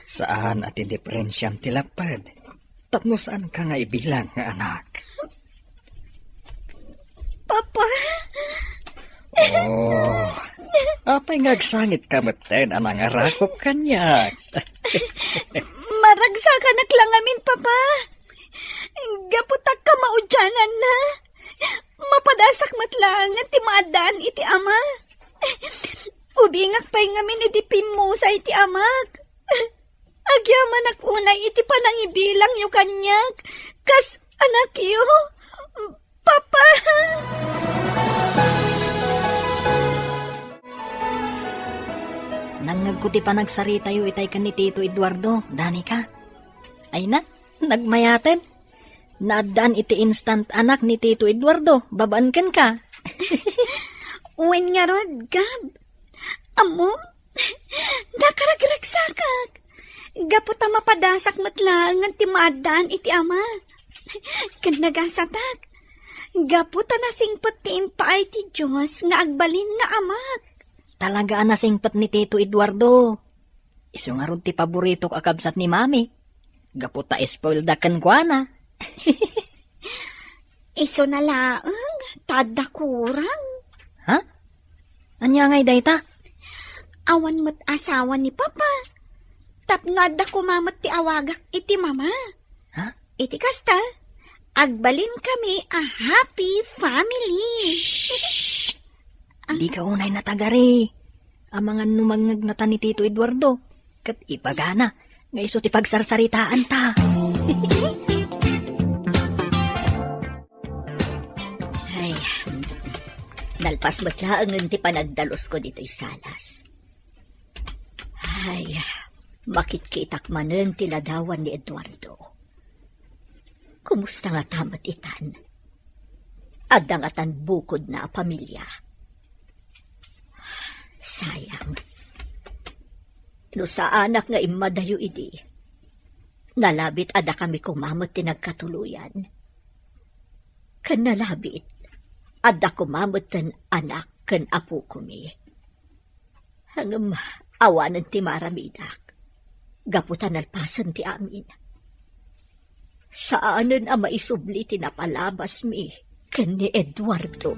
Saan a ti diferensiam ti lapped. Tapno saanka nga ibilang nga anak. Papa? Oh, apay nga agsangitka metten a nangarakop kaniak? Maragsakanak la ngamin, Papa. Gapu ta kamaudiananna, mapadasak met laengen ti maaddaan iti ama. Ubingak pay ngamin idi pimmusay ti amak. Agyamanak unay iti panangibilangyo kaniak kas anakyo. Papa! Nangngegko ti panagsaritayo itay ken ni Tito Eduardo, Danica. Ay na, nagmayaten. Naaddaan iti instant anak ni Tito Eduardo, babaen kenka. Wen ngarud, Gab. Ammom, nakaragragsakak. Gapu ta mapadasak met laengen ti maaddaan iti ama. Ken nagasatak. Gapu ta nasingpet ti impaay ti Dios nga agbalin nga amak. Talaga a nasingpet ni Tito Eduardo. Isu ngarud ti paboritok a kabsat ni Mami. Gapu ta spoilda kenkuana. Isuna laeng, ta adda kurang. Ha? Ania ngay dayta? Awan met asawa ni Papa. Tapno adda koma met ti awagak iti Mama. Ha? Iti kasta, agbalinkami a happy family. Shh! Dika unay natagari. Amangan no mangngegnatan ni Tito Eduardo. Ket ibagana nga isu ti pagsarsaritaanta. Ay, nalpas met laengen ti panagdalusko ditoy salas. Ay, makitkitak manen ti ladawan ni Eduardo. Kumusta ngata met itan? Adda ngatan bukodna a pamilia? Sayang. No saanak nga immadayo idi, nalabit a dakami koma met ti nagkatuloyan. Ken nalabit, adda koma metten anak ken apokomi. Ngem awanen ti maaramidak, gapu ta nalpasen ti amin. Saanen a maisubli ti napalabasmi ken ni Eduardo.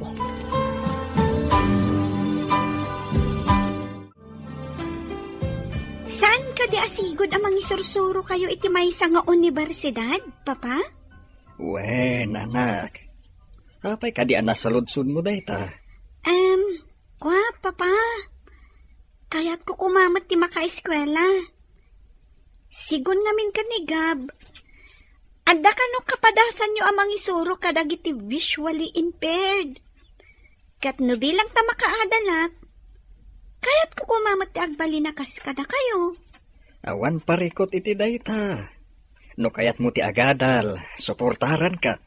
Saan kadi a sigud a mangisursurokayo iti maysa nga unibersidad, Papa? Wen, anak. Apay kadi a nasaludsodmo dayta? Em, kua, Papa. Kayatko koma met ti makaeskuela. Sigun ngamin ken ni Gab, adda kano kapadasanyo a mangisuro kadagiti visually impaired. Ket no bilang ta makaadalak, kayatko koma met ti agbalin a kas kadakayo. Awan parikut iti dayta. No kayatmo ti agadal, suportaranka.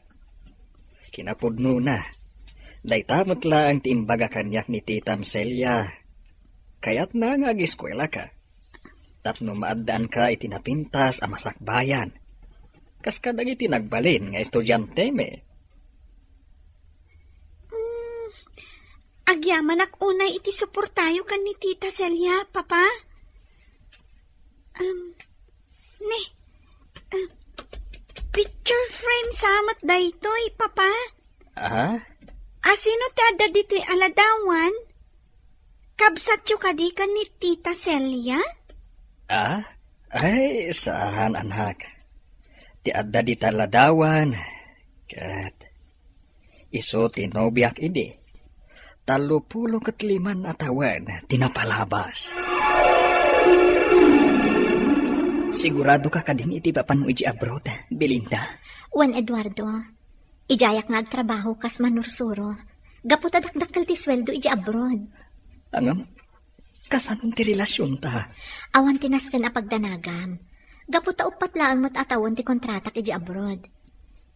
Kinapudnona, dayta met laeng ti imbaga kaniak ni Titam Celia. Kayatna nga ageskuelaka. Tapno maaddaanka iti napintas a masakbayan, kas kadagiti nagbalin nga estudiantemi. Mm, agyamanak unay iti suportayo ken ni Tita Celia, Papa. Um, ne, ah, picture frame sa met daytoy, Papa. Ah? Asino ti adda ditoy a ladawan? Kabsatyo kadi ken ni Tita Celia? Ah? Ay, saan, anak. Ti adda dita ladawan, ket isu ti nobiak idi. Tallopulo ket liman a tawen ti napalabas. Sigurado ka kadin iti papanmo iti abroad, Belinda? Wen, Eduardo. Idiayak nga agtrabaho kas manursuro, gapu ta dakdakkel ti sueldo iti abroad. Ngem, kasanon ti relasionta? Awan ti nasken a pagdanagam. Gapu ta uppat laeng met a tawen ti kontratak idiay abroad.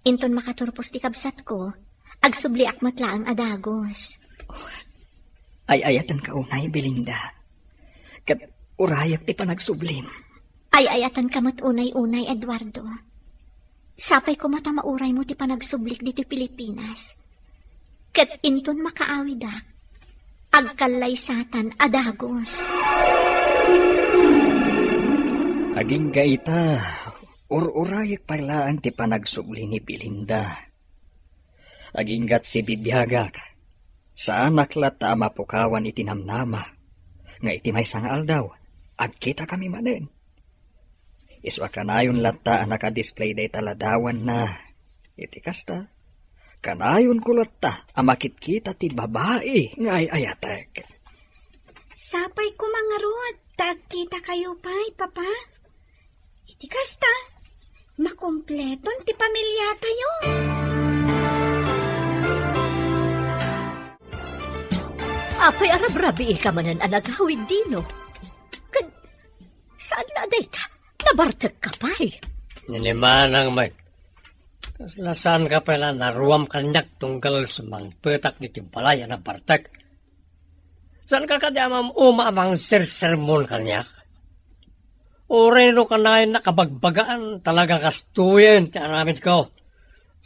Inton makaturpos ti kabsatko, agsubliak met laeng a dagus. Ay-ayatenka unay, Belinda. Ket urayak ti panagsublim. Ay-ayatenka met unay-unay, Eduardo. Sapay koma ta mauraymo ti panagsublik ditoy Pilipinas. Ket inton makaawidak, agkallaysatan a dagus. Agingga ita, ur-urayek pay laeng ti panagsubli ni Belinda. Aginggat sibibiagak, saanak latta a mapukawan iti namnama, nga iti maysa nga aldaw, agkitakami manen. Isu a kanayon latta a nakadisplay dayta ladawanna. Iti kasta, kanayonko latta a makitkita ti babai nga ay-ayatek. Sapay koma ngarud ta agkitakayo pay, Papa. Iti kasta, makumpleton ti pamiliatayo. Apay a rabrabiika manen a nagawid, Dino? Ket saan la dayta? Nabartekka pay? Ni Manang Mike, kasla saanka pay la naruam kaniak tunggal sumangpetak ditoy balay a nabartek. Saanka kadi a mam-uma a mangsersermon kaniak? Uray no kanayon a kabagbagaan, talaga kastoyen ti aramidko.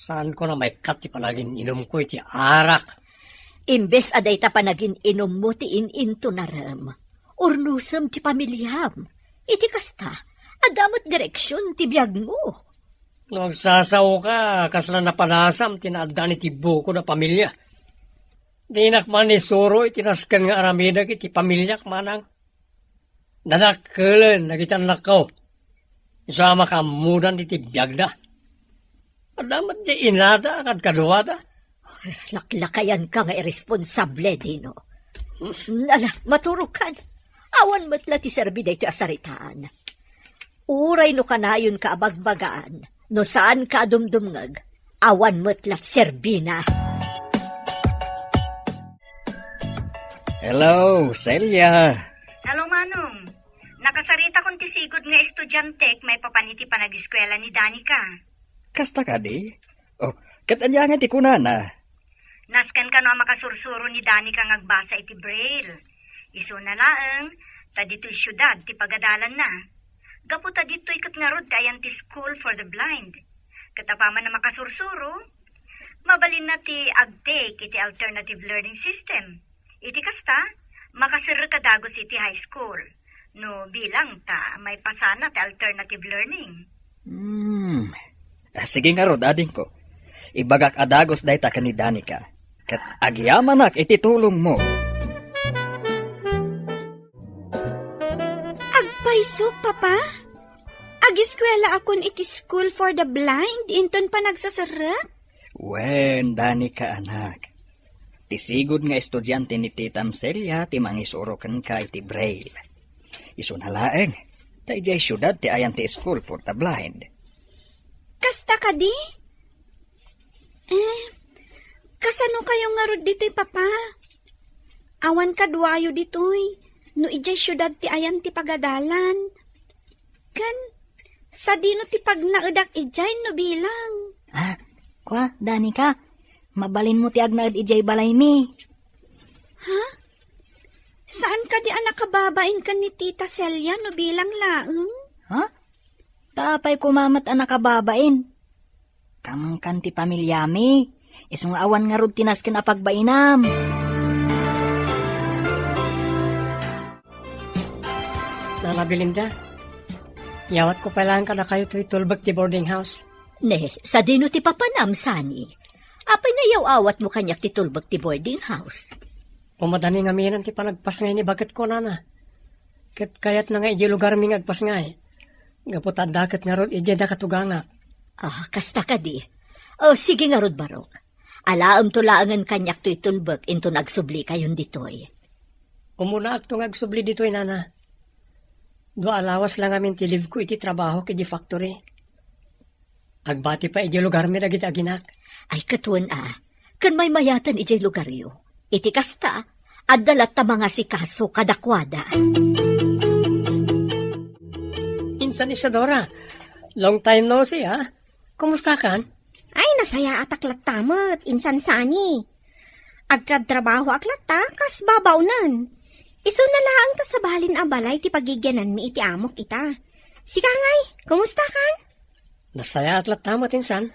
Saanko a maikkat ti panagin-inumko iti arak. Imbes a dayta panagin-inummo ti in-intunarem, urnosem ti pamiliam. Iti kasta, adda met direksion ti biagmo. No agsasaoka, kasla napanasam ti naaddaan iti bukod a pamilia. Dinak man isuro iti nasken nga aramidek iti pamiliak, Manang. Dadakkelen dagiti annakko. Isu a makaammodan iti biagda. Adda met diay inada a kadkaduada. Laklakayanka nga irresponsable, Dino. Ala, maturogkan. Awan met la ti serbi daytoy a saritaan. Uray no kanayonka a bagbagaan, no saanka a dumdumngeg, awan met la ti serbina. Hello, Celia. Hello, Manong. Nakasaritakon ti sigud nga estudiantek maipapan iti panagiskuela ni Danica. Kasta kadi? Oh, ket ania ngay ti kunana? Nasken kano a makasursuro ni Danica nga agbasa iti Braille. Isuna laeng, ta ditoy siudad ti pagadalanna. Gapu ta ditoy ket ngarud ti ayan ti School for the Blind. Ket apaman a makasursuro, mabalinna ti agtake iti alternative learning system. Iti kasta, makaserrek a dagus iti high school. No bilang ta maipasana ti alternative learning. Hmm. Ah, sige ngarud, adingko. Ibagak a dagus dayta ken ni Danica. Ket agyamanak iti tulongmo. Agpayso, Papa? Agiskuelaakon iti School for the Blind inton panagsaserrek? Wen, Danica, anak. Ti sigud nga estudiante ni Titam Celia ti mangisuro kenka iti Braille. Isuna laeng, ta idiay siudad ti ayan ti School for the Blind. Kasta kadi? Eh, kasano kayo ngarud ditoy, Papa? Awan kaduayo ditoy, no idiay siudad ti ayan ti pagadalan. Ken, sadino ti pagnaedak idiay no bilang? Ah, kua, Danica, mabalinmo ti agnaed idiay balaymi. Ha? Saan kadi a nakababain ken ni Tita Celia no bilang laeng? Ha? Ta apay koma met a nakababain? Kamangkan ti pamiliami, isu nga awan ngarud ti nasken a pagbainam. Nana Belinda, iyawatko pay laeng kadakayo toy tulbek ti boarding house. Ne, sadino ti papanam, Sani? Apay nga iyaw-awatmo kaniak ti tulbek ti boarding house? Umadani ngamin ti panagpasngay ni baketko, Nana. Ket kayatna nga idiay lugarmi nga agpasngay. Gapu ta adda ket ngarud idiay da katugangak. Ah, kasta kadi. Oh, sige ngarud, Barok. Alaemto laengen kaniak toy tulbek inton agsubli kayon ditoy. Umunaakto nga agsubli ditoy, Nana. Dua a lawas la ngamin ti leave ko iti trabahok iti factory. Agbati pay idiay lugarmi dagiti aginak. Ay, ket wen a, ken maymayaten idiay lugaryo. Iti kasta, adda latta mangasikaso kadakuada. Insan Isadora, long time no see, ha? Kumustakan? Ay, nasayaatak latta met, Insan Sani. Agtrabtrabahoak latta, kas babaonen. Isuna laeng ta sabalin a balay ti pagigiananmi iti amok ita. Sika ngay, kumustakan? Nasayaat latta met, Insan.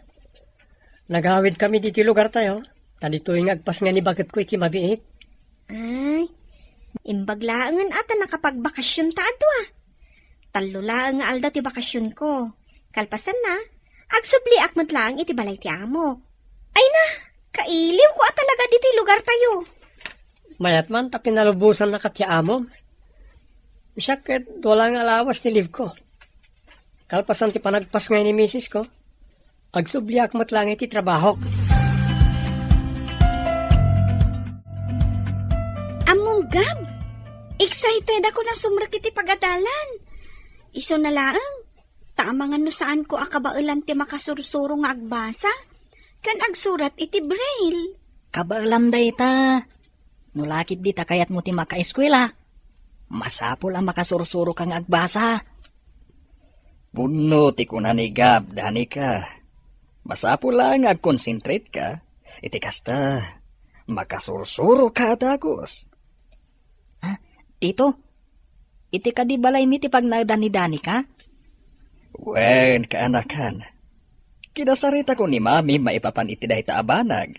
Nagawid kami ditoy lugar tayo, ta ditoy nga agpasngay ni baketko iti mabiit. Ay, imbag laengen a ta nakapagbakasionta a dua. Tallo laeng nga aldaw ti bakasionko. Kalpasanna, agsubliak met laeng iti balay ti amok. Ay na, kailiwko a talaga ditoy lugar tayo. Mayat man ta pinalubosannak ti amom. Siak ket wala nga lawas ti leave ko. Kalpasan ti panagpasngay ni misis ko, agsubliak met laeng iti trabahok. Ammom, Gab, excited ako a sumrek iti pagadalan. Isuna laeng, ta amangan no saanko a kabaelan ti makasursuro nga agbasa ken agsurat iti braille. Kabaelam dayta. No la ketdi ta kayatmo ti makaeskuela, masapul a makasursuroka nga agbasa. Pudno ti kuna ni Gab, Danica. Masapul la nga agkonsentrate ka. Iti kasta, makasursuroka a dagus. Ah, Tito, iti kadi balaymi ti pagnaedan ni Danica? Wen, kaanakan. Kinasaritakon ni Mami maipapan iti dayta a banag.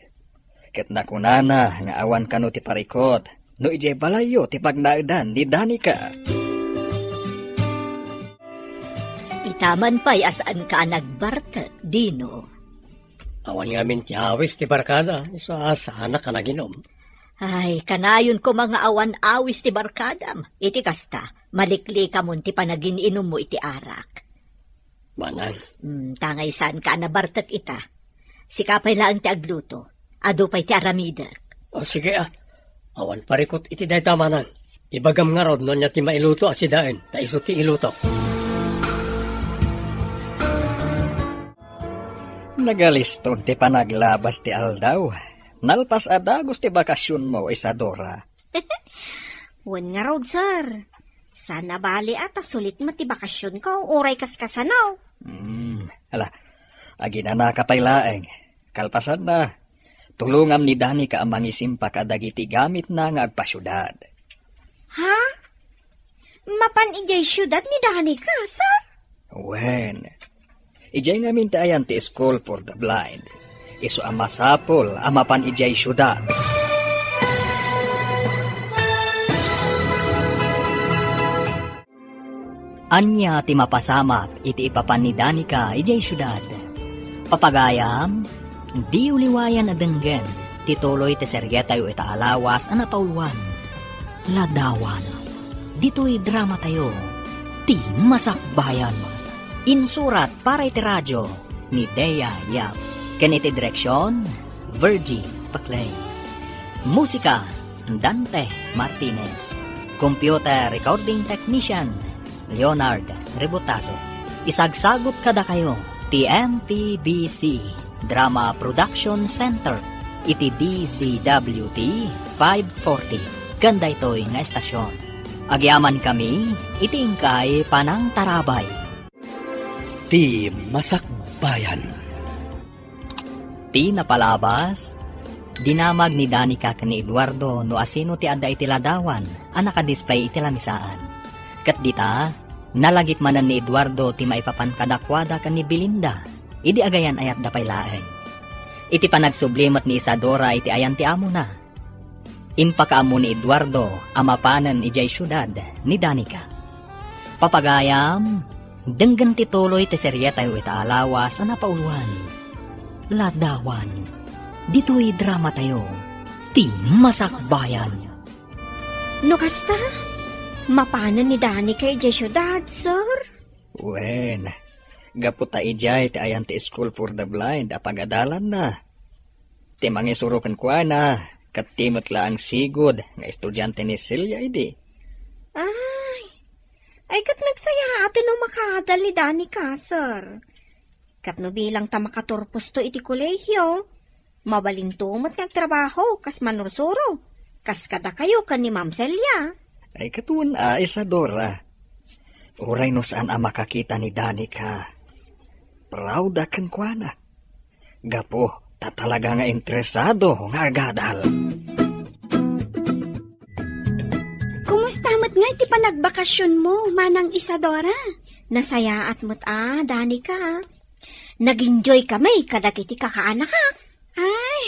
Ket nakunana nga awan kano ti parikut no idiay balayyo ti pagnaedan ni Danica. Ita man pay a saanka a nagbartek, Dino. Awan ngamin ti awis ti barkada, isu a saanak a naginom. Ay, kanayon koma nga awan awis ti barkadam. Iti kasta, maliklikamon ti panagin-inummo iti arak. Manang. Hmm, tangay saanka a nabartek ita. Sika pay laeng ti agluto. Adu pay ti aramidek. O, sige, ah. Awan parikut iti dayta, Manang. Ibagam ngarud no ania ti mailuto a sidaen, ta isu ti ilutok. Nagaliston ti panaglabas ti aldaw. Nalpas a dagus ti bakasionmo, Isadora. Wen ngarud, sir. Saan a bali a ta sulit met ti bakasionko, uray kaskasano. Hmm, ala, aginanaka pay laeng. Kalpasanna, tulongam ni Danica a mangisimpa kadagiti gamitna nga agpasiudad. Ha? Mapan idiay siudad ni Danica, sir? Wen, idiay ngamin ti ayan ti School for the Blind. Isu a masapul a mapan idiay siudad. Ania ti mapasamak iti ipapan ni Danica idiay siudad? Papagayam, diyo liwayan a denggen ti tuloy ti serietayo ita a lawas a napauluan. Ladawan. Ditoy dramatayo, Ti Masakbayan. Insurat para iti radio ni Dea Yap. Ken iti direksion, Virgie Paclay. Musika, Dante Martinez. Computer recording technician, Leonard Rebotazo. Isagsagut kadakayo ti M P B C Drama Production Center iti D Z W T five forty ken daytoy nga estasion. Agyamankami iti inkay panangtarabay. Ti Masakbayan. Ti napalabas, dinamag ni Danica ken ni Eduardo no asino ti adda iti ladawan a nakadisplay iti lamisaan. Ket dita, nalagip manen ni Eduardo ti maipapan kadakuada ken ni Belinda idi agayan-ayatda pay laeng. Iti panagsubli met ni Isadora iti ayan ti amona, impakaammo ni Eduardo a mapanen idiay siudad ni Danica. Papagayam, denggen ti tuloy ti serietayo ita a lawas a napauluan. Ladawan, ditoy dramatayo, Ti Masakbayan. No kasta, mapanen ni Danica idiay siudad, sir? Wen, gapu ta idiay ti ayan ti School for the Blind a pagadalanna. Ti mangisuro kenkuana, ket ti met laeng sigud nga estudiante ni Celia idi. Ay, ay ket nagsayaat no makaadal ni Danica, sir. Ket no bilang ta makaturposto iti kolehio, mabalinto met nga agtrabaho kas manursuro. kas kadakayo ken ni Ma'am Celia. Ay, ket wen a, Isadora. Uray no saan a makakita ni Danica, proud a kenkuana. Gapu ta talaga nga interesado nga agadal. Kumusta met ngay ti panagbakasionmo, Manang Isadora? Nasayaat met a, Danica. Nag-enjoy kami kadagiti kakaanakak. Ay,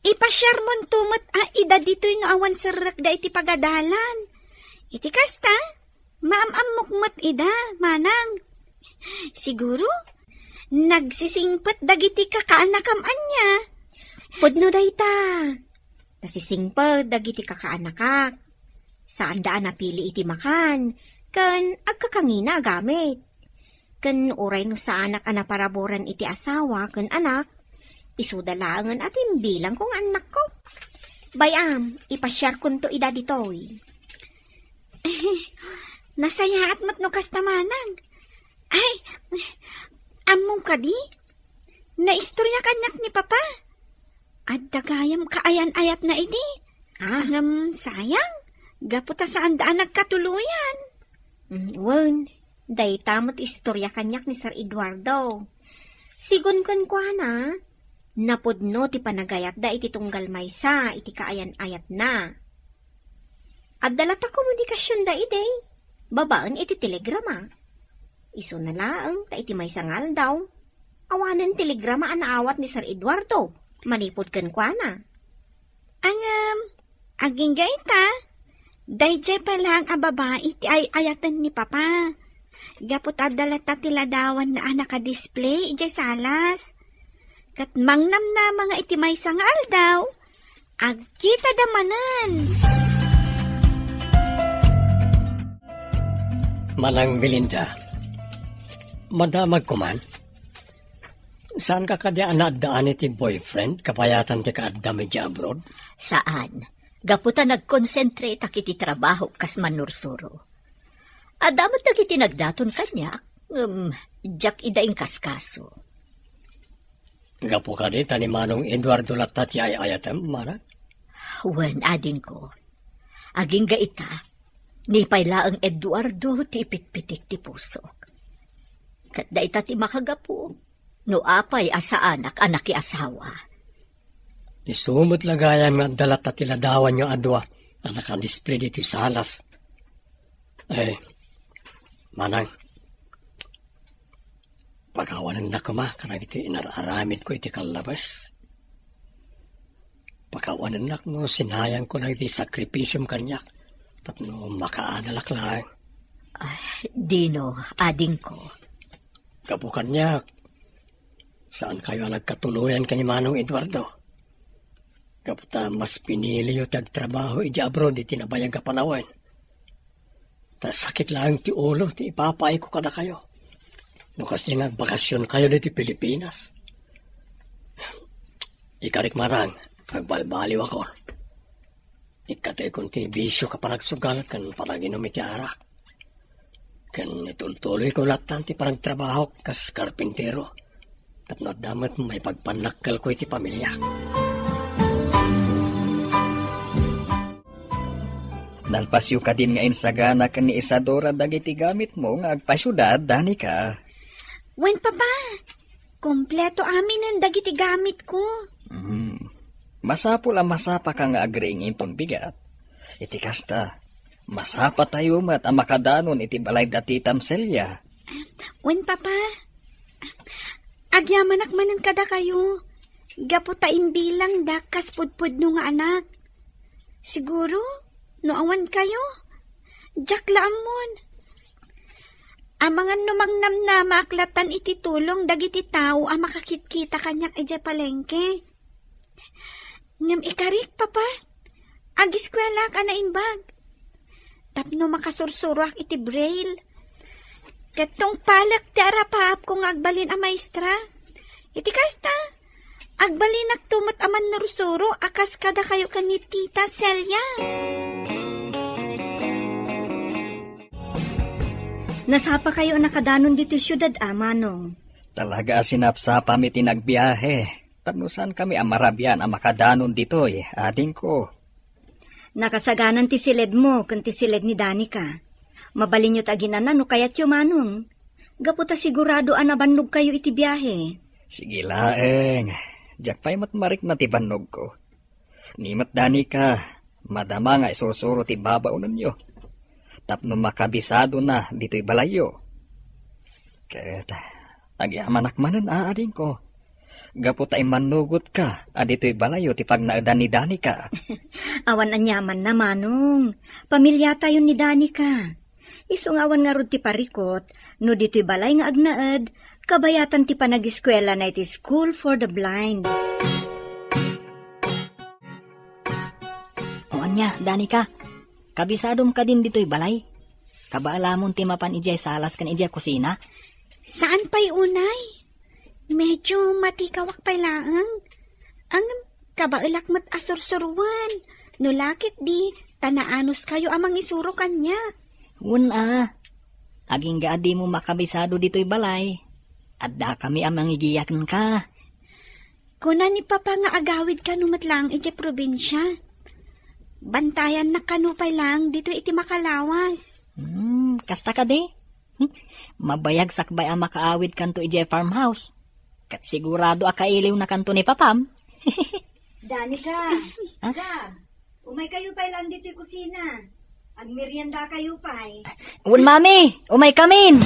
ipasiarmonto met a ida ditoy no awan serrekda iti pagadalan. Iti kasta, maam-ammok met ida, Manang. Siguro, nagsisingpet dagiti kakaanakam ania. Pudno dayta. Nasisingpet dagiti kakaanakak. Saanda a napili iti makan, ken agkakangina a gamit. Ken uray no saanak a naparaburan iti asawa ken anak, isuda laengen a timbilangko nga annakko. Bay-am, ipasiarkonto ida ditoy. Nasayaat met no kasta, Manang. Ay, ammom kadi? Naistorya kaniak ni Papa. Adda gayam kaayan-ayatna idi. Ah. Ngem sayang, gapu ta saanda a nagkatuloyan. Mm, wen, dayta met istorya kaniak ni Sir Eduardo. Sigun kenkuana, napudno ti panagayatda iti tunggal maysa iti kaayan-ayatna. Adda latta komunikasionda idi, babaen iti telegrama. Isuna laeng ta iti maysa nga aldaw, awanen telegrama a naawat ni Sir Eduardo manipud kenkuana. Ngem, agingga ita, daydiay pay laeng a babai ti ay-ayaten ni Papa. Gapu ta adda latta ti ladawanna a nakadisplay idiay salas. Ket mangnamnama nga iti maysa nga aldaw, agkitada manen. Manang Belinda, madamagko man. Saanka kadi a naaddaan iti boyfriend kabayatan ti kaaddam idiay abroad? Saan. Gapu ta nagkonsentrateak iti trabahok kas mannursuro. Adda met dagiti nagdaton kaniak, ngem diak ida inkaskaso. Gapu kadi ta ni Manong Eduardo latta ti ay-ayatem, Manang? Wen, adingko. Agingga ita, ni pay laeng Eduardo ti ipitpitik ti pusok. Ket dayta ti makagapu no apay a saanak a nakiasawa. Isu met la gayam nga adda latta ti ladawanyo a dua a nakadisplay ditoy salas. Eh, Manang, pakawanennak koma kadagiti inar-aramidko iti kallabas. Pakawanennak no sinayangko dagiti sakripisiom kaniak tapno makaadalak laeng. Ay, dino, adingko. Gapu kaniak, saankayo a nagkatuloyan ken ni Manong Eduardo. Gapu ta mas piniliyo ti agtrabaho idiay abroad iti nabayag a panawen. Ta sakit laeng ti ulo ti ipapaayko kadakayo no kasdiay nga agbakasionkayo ditoy Pilipinas. Ikarik, Manang, agbalbaliwakon. Ikkataykon ti bisio a panagsugal ken panaginum iti arak. Ken itultuloyko lattan ti panagtrabahok kas karpintero tapno adda met maipagpannakkelko iti pamiliak. Nalpasyo kadin nga insagana ken ni Isadora dagiti gamitmo nga agpasiudad, Danica? Wen, Papa. Kompleto aminen dagiti gamitko. Hmm. Masapul a masapaka nga agriing inton bigat. Iti kasta, masapatayo met a makadanon iti balay da Titam Celia. Wen, Papa. Agyamanak manen kadakayo. Gapu ta imbilangdak kas pudpudno nga anak. Siguro, no awan kayo, diak la ammon. Amangan no mangnamnamaak lattan iti tulong dagiti tao a makakitkita kaniak idiay palengke. Ngem ikarik, Papa, agiskuelaak a naimbag. Tapno makasursuroak iti braille. Ket tungpalek ti arapaapko nga agbalin a maestra. Iti kasta, agbalinakto met a mannursuro a kas kadakayo ken ni Tita Celia. Nasapakayo a nakadanon ditoy siudad a, Manong? Talaga a sinapsapami ti nagbiahe. Tapno saankami a marabian a makadanon ditoy, adingko. Nakasaganan ti siledmo ken ti siled ni Danica. Mabalinyo ti aginana no kayatyo, Manong. Gapu ta sigurado a nabannogkayo iti biahe. Sige laeng. Diak pay met marikna ti bannogko. Ni met Danica, madama nga isursuro ti babaonenyo tapno makabisadona ditoy balayyo. Ket agyamanak manen a adingko, gapu ta immannugotka a ditoy balayyo ti pagnaedan ni Danica. Awan aniamanna, Manong. Pamiliatayon ni Danica. Isu nga awan ngarud ti parikot no ditoy balay nga agnaed, kabayatan ti panagiskuelana iti School for the Blind. O ania, Danica, kabisadom kadin ditoy balay? Kabaelamon ti mapan idiay salas ken idiay kusina? Saan pay unay? Medyo matikawak pay laeng. Ngem kabaelak met a sursuroen. No la ket di, ta naanuskayo a mangisuro kaniak. Wen a, agingga a dimo makabisado ditoy balay. Addakami a mangigiya kenka. Kuna ni Papa nga agawid kano met laeng idiay probinsia. Bantayannak kano pay laeng ditoy iti makalawas. Hmm, kasta kadi? Hmm, mabayag sakbay a makaawid kanto idiay farmhouse. Ket sigurado a kailiwna kanto ni Papam. Danica, ah? Gab, umay kayo pay lang dito'y kusina. Agmerienda kayo pay. Wen, Mami, umay kamin.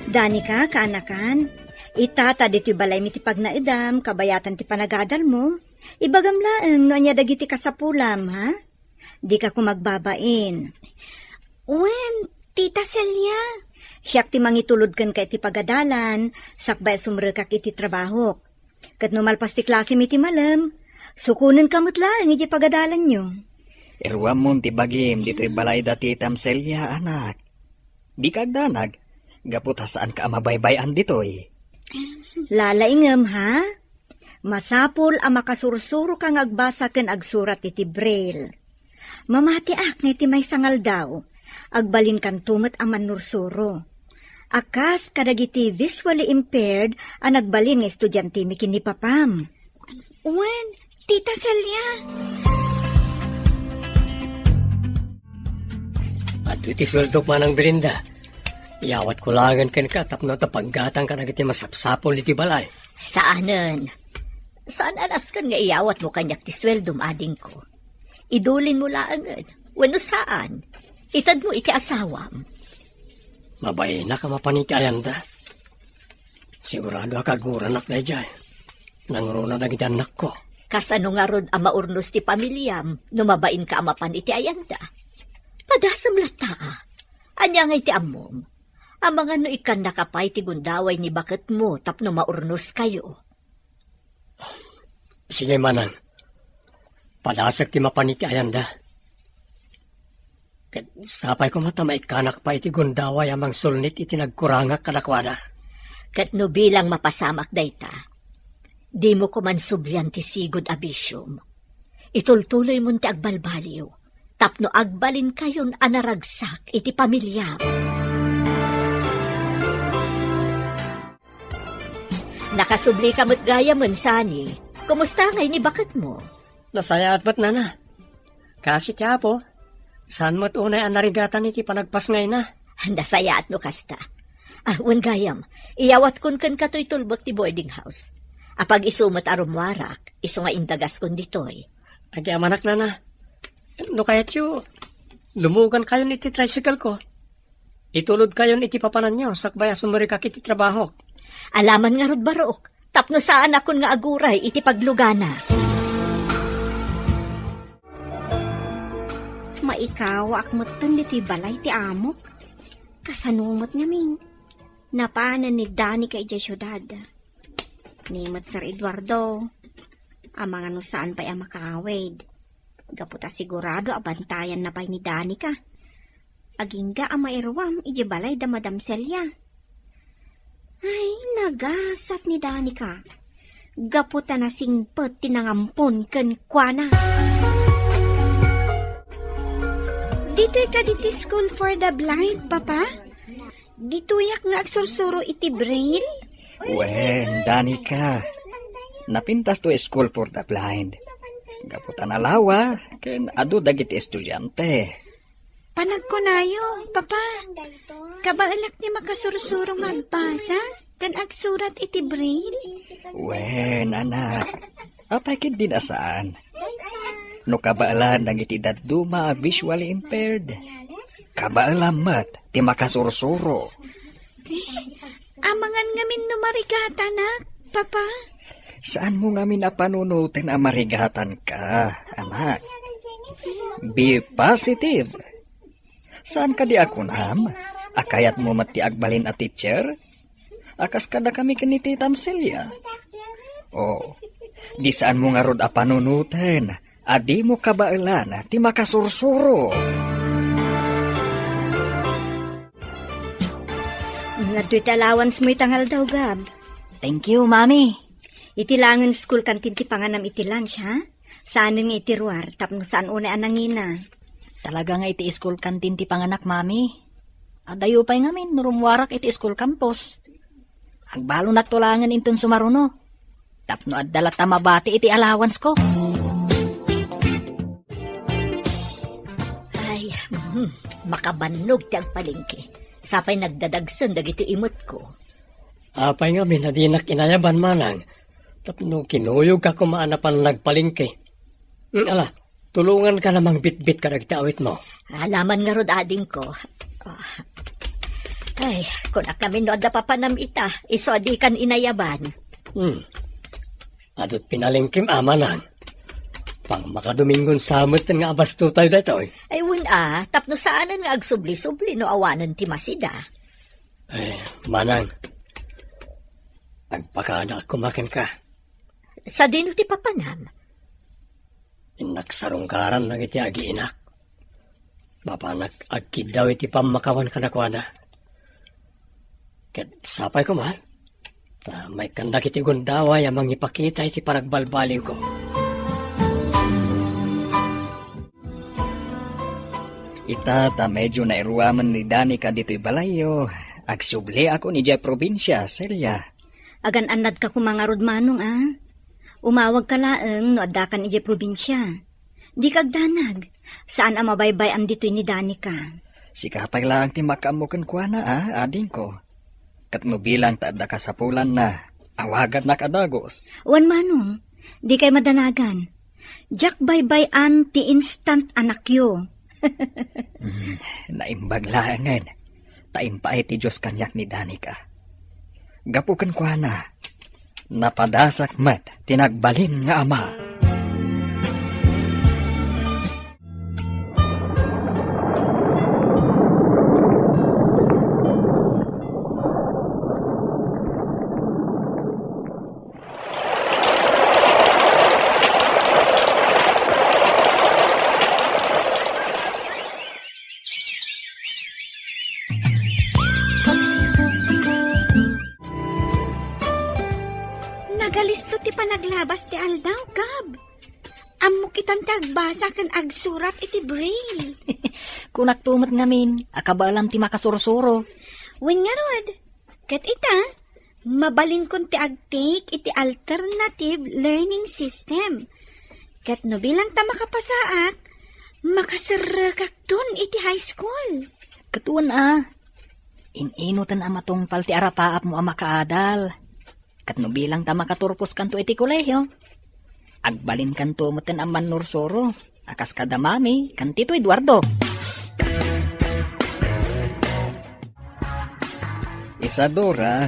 Danica, kaanakan, ita ta dito'y balaymi ti pagnaedam, kabayatan ti panagadalmo. Ibagam laeng no ania dagiti kasapulam, ha? Dika koma agbabain. Wen, Tita Celia. Siak ti mangitulod kenka iti pagadalan, sakbay a sumrekak iti trabahok. Ket no malpas ti klasem iti malem, sukonenka met laeng iti pagadalanyo. Iruammon ti bagim ditoy balay da Titam Celia, anak. Dika agdanag, gapu ta saanka a mabaybay-an ditoy. Lalaingem, ha? Masapul a makasursuroka nga agbasa ken agsurat iti braille. Mamatiak nga iti maysa nga aldaw, agbalinkanto met a mannursuro. A kas kadagiti visually impaired a nagbalin nga estudiantemi ken ni Papam. Wen, Tita Celia. Adtoy ti sueldok, Manang Belinda. Iyawatko laengen kenka tapno ta paggatangka dagiti masapsapul iti balay. Saanen. Saan a nasken nga iyawatmo kaniak ti sueldom, adingko. Idulinmo laengen, wenno saan, itedmo iti asawam. Mabainak a mapan iti ayanda. Sigurado a kaguranak daydiay. Nangruna dagiti annakko. Kasano ngarud a maurnos ti pamiliam no mabainka a mapan iti ayanda? Padasem latta, a. Ania ngay ti ammom? Amangan no ikkannaka pay ti gundaway ni baketmo tapno maurnoskayo. Sige, Manang. Padasek ti mapan iti ayanda. Ket sapay koma ta maikkanak pay iti gundaway a mangsulnit iti nagkurangak kadakuada. Ket no bilang mapasamak dayta, dimo koman sublian ti sigud a bisiom. Itultuloymon ti agbalbaliw tapno agbalinkayon a naragsak iti pamiliam. Nakasublika met gayamen, Sunny. Kumusta ngay ni baketmo? Nasayaat met, Nana. Kaasi ti Apo, saan met unay a narigatan iti panagpasngayna. Nasayaat no kasta. Ah, wen gayam, iyawatkon kenka toy tulbek ti boarding house. Apag-isu met a rummuarak, isu nga indagaskon ditoy. Agyamanak, Nana. No kayatyo, lumugankayon iti tricycle ko. Itulodkayon iti papananyo sakbay a sumrekak iti trabahok. Alaman ngarud, barok, tapno saanakon nga aguray iti paglugana. Maikawaak metten ditoy balay ti amok. Kasano met ngamin? Napanen ni Danica idiay siudad. Ni met Sir Eduardo, amangan no saan pay a makaawid. Gapu ta sigurado a bantayanna pay ni Danica. Agingga a mairuam idiay balay da Madam Celia. Ay, nagasat ni Danica. Gapu ta nasingpet ti nangampon kenkuana. Ditoy kadi ti School for the Blind, Papa? Ditoyak nga agsursuro iti braille? Wen, Danica. Napintas to School for the Blind. Gapu ta nalawa, ken adu dagiti estudiante. Panagkunayo, Papa. Kabaelak ti makasursuro nga agbasa ken agsurat iti braille? Wen, anak. Apay ketdin a saan? No kabaelan dagiti dadduma a visually impaired, kabaelan met ti makasursuro. Amangan ngamin no marigatanak, Papa? Saanmo ngamin a panunoten a marigatanka, anak. Be positive. Saan kadi a kunam a kayatmo met ti agbalin a teacher? A kas kadakami ken ni Tita Amcelia? O, di saanmo ngarud a panunoten a dimo kabaelan ti makasursuro. Nga ditoy ti allowance mo ita nga aldaw, Gab. Thank you, Mami. Iti laengen school canteen ti panganam iti lunch, ha? Saanen nga iti ruar, tapno saan unay a nangina. Talaga nga iti school canteen ti panganak, Mami. Adayo pay ngamin no rummuarak iti school campus. Agbalonakto laengen inton sumaruno. Tapno adda latta mabati iti allowance ko. Ay, mhm, makabannog ti agpalengke. Sapay nagdadagsen dagiti imetko. Apay ngamin a dinak inayaban, manang, tapno kinuyogka koma a napan nagpalengke. Mm, ala, tulonganka la mangbitbit kadagiti awitmo. Alaman ngarud, adingko. Ah. Ay, kunak ngamin no adda papanam ita, isu a dikan inayaban. Hmm. Adut pinalengkem a, manang. Pang makadomingon sa met nga abasto tayo daytoy. Ay, wen a, tapno saanen nga agsubli-subli no awanen ti masida. Eh, manang, agpakada koma kenka. Sadino ti papanam? Innak sarungkaran dagiti agiinak. Mapanak agkiddaw iti pammakawan kadakuada. Ket sapay koma, ta maikkan dagiti gundaway a mangipakita iti panagbalbaliwko. Ita ta medyo nairuamen ni Danica ditoy balayyo, agsubliakon idiay probinsia, Celia. Agan-annadka koma ngarud, manong, a? Umawagka laeng no addakan idiay probinsia. Dika agdanag. Saan a mabaybay-an ditoy ni Danica. Sika pay laeng ti makaammo kenkuana, a, adingko. Ket no bilang ta adda kasapulanna, awagannak a dagus. Wen, manong, dikay madanagan. Diak baybay-an ti instant anakyo. Mm, naimbag laengen ta impaay ti Dios kaniak ni Danica. Gapu kenkuana, napadasak met ti nagbalin nga ama. Nagalisto ti panaglabas ti aldaw, Gab. Ammok itan ti agbasa ken agsurat iti braille. Kunakto met ngamin a kabaelam ti makasursuro. Wen ngarud, ket ita, mabalinkon ti agtake iti alternative learning system. Ket no bilang ta makapasaak, makaserrekakton iti high school. Ket wen a, in-inoten a matungpal ti arapaapmo a makaadal. Ket no bilang ta makaturposkanto iti kolehio, agbalinkanto metten a mannursuro a kas kada Mami ken Tito Eduardo. Isadora,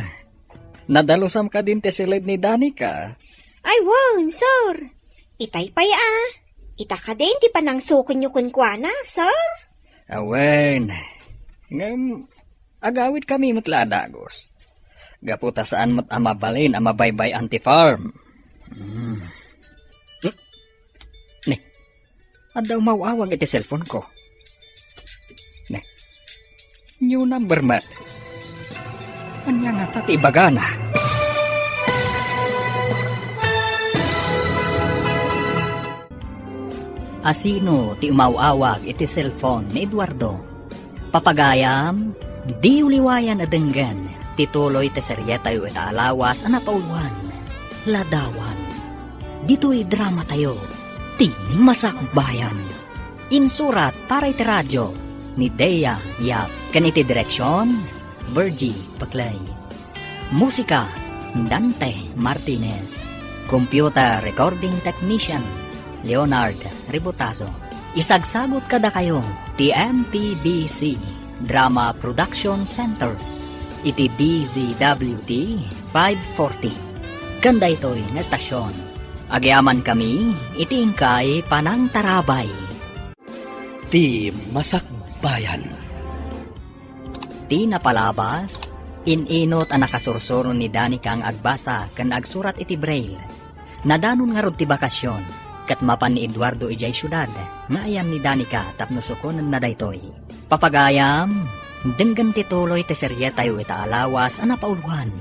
nadalusam kadin ti siled ni Danica? Ay, wen, sir. Itay pay a. Ita kadin ti panangsukenyo kenkuana, sir? Awen. Ngem, agawitkami met la a dagus. Gapu ta saan met a mabalin a mabaybay-an ti farm. Hmm. Hmm. Ni, adda umaw-awag iti cellphone ko. Ni, new number met. Ania ngata ti ibagana? Asino ti umaw-awag iti cellphone ni Eduardo? Papagayam, diyo liwayan a denggen ti tuloy ti serietayo ita a lawas a napauluan, Ladawan Ditoy dramatayo, ti Masakbayan. Insurat para iti radio ni Dea Yap ken iti direksion, Virgie Paclay. Musika, Dante Martinez. Computer recording technician, Leonard Ributazo. Isagsagut kadakayo ti M P B C Drama Production Center iti D Z W T five forty. Ken daytoy nga estasion, agyamankami iti inkay panangtarabay. Ti Masakbayan. Ti napalabas, in-inut a nakasursuro ni Danica nga agbasa ken agsurat iti braille. Nadanon ngarud ti bakasion, ket mapan ni Eduardo idiay siudad nga ayan ni Danica tapno sukonenna daytoy. Papagayam, denggen ti tuloy ti serietayo ita a lawas a napauloan.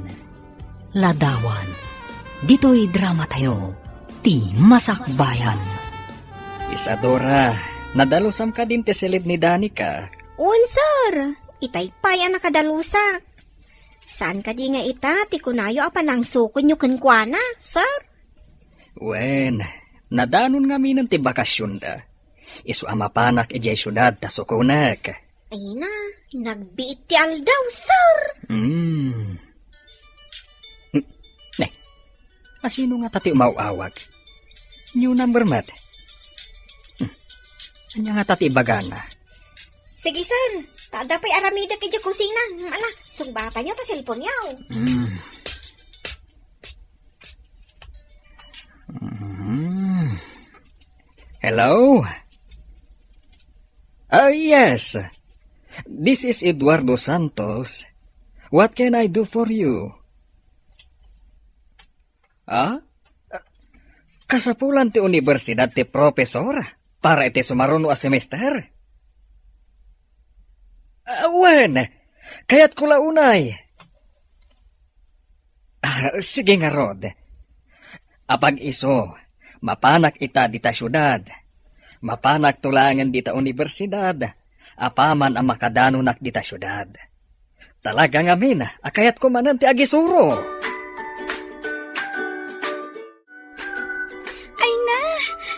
Ladawan. Ditoy dramatayo, ti Masakbayan. Isadora, nadalusam kadin ti siled ni Danica? Wen, sir. Itay pay a nakadalusak. Saan kadi nga ita ti kunayo a panangsukonyo kenkuana, sir? Wen, nadanon ngaminen ti bakasionda. Isu a mapanak idiay siudad ta sukonek. Ay na, nagbiit ti aldaw, sir. Hmm. Hmm. Ne, asino ngata ti umaw-awag? New number met. Hmm. Ania ngata ti ibagana? Sige, sir. Ta adda pay aramidek idiay kusina. Hmm, ala, sungbatanyo ta cellphone-yo. Hmm. Hmm. Hello? Ah, yes. This is Eduardo Santos. What can I do for you? Ah? Kasapulan ti universidad ti professor para iti sumaruno a semester? Ah, wen, kayatko la unay. Ah, sige ngarud. Apag-isu, mapanak ita dita siudad. Mapanakto laengen dita universidad, apaman a makadanonak dita siudad. Talaga ngamin a kayatko manen ti agisuro. Ay na,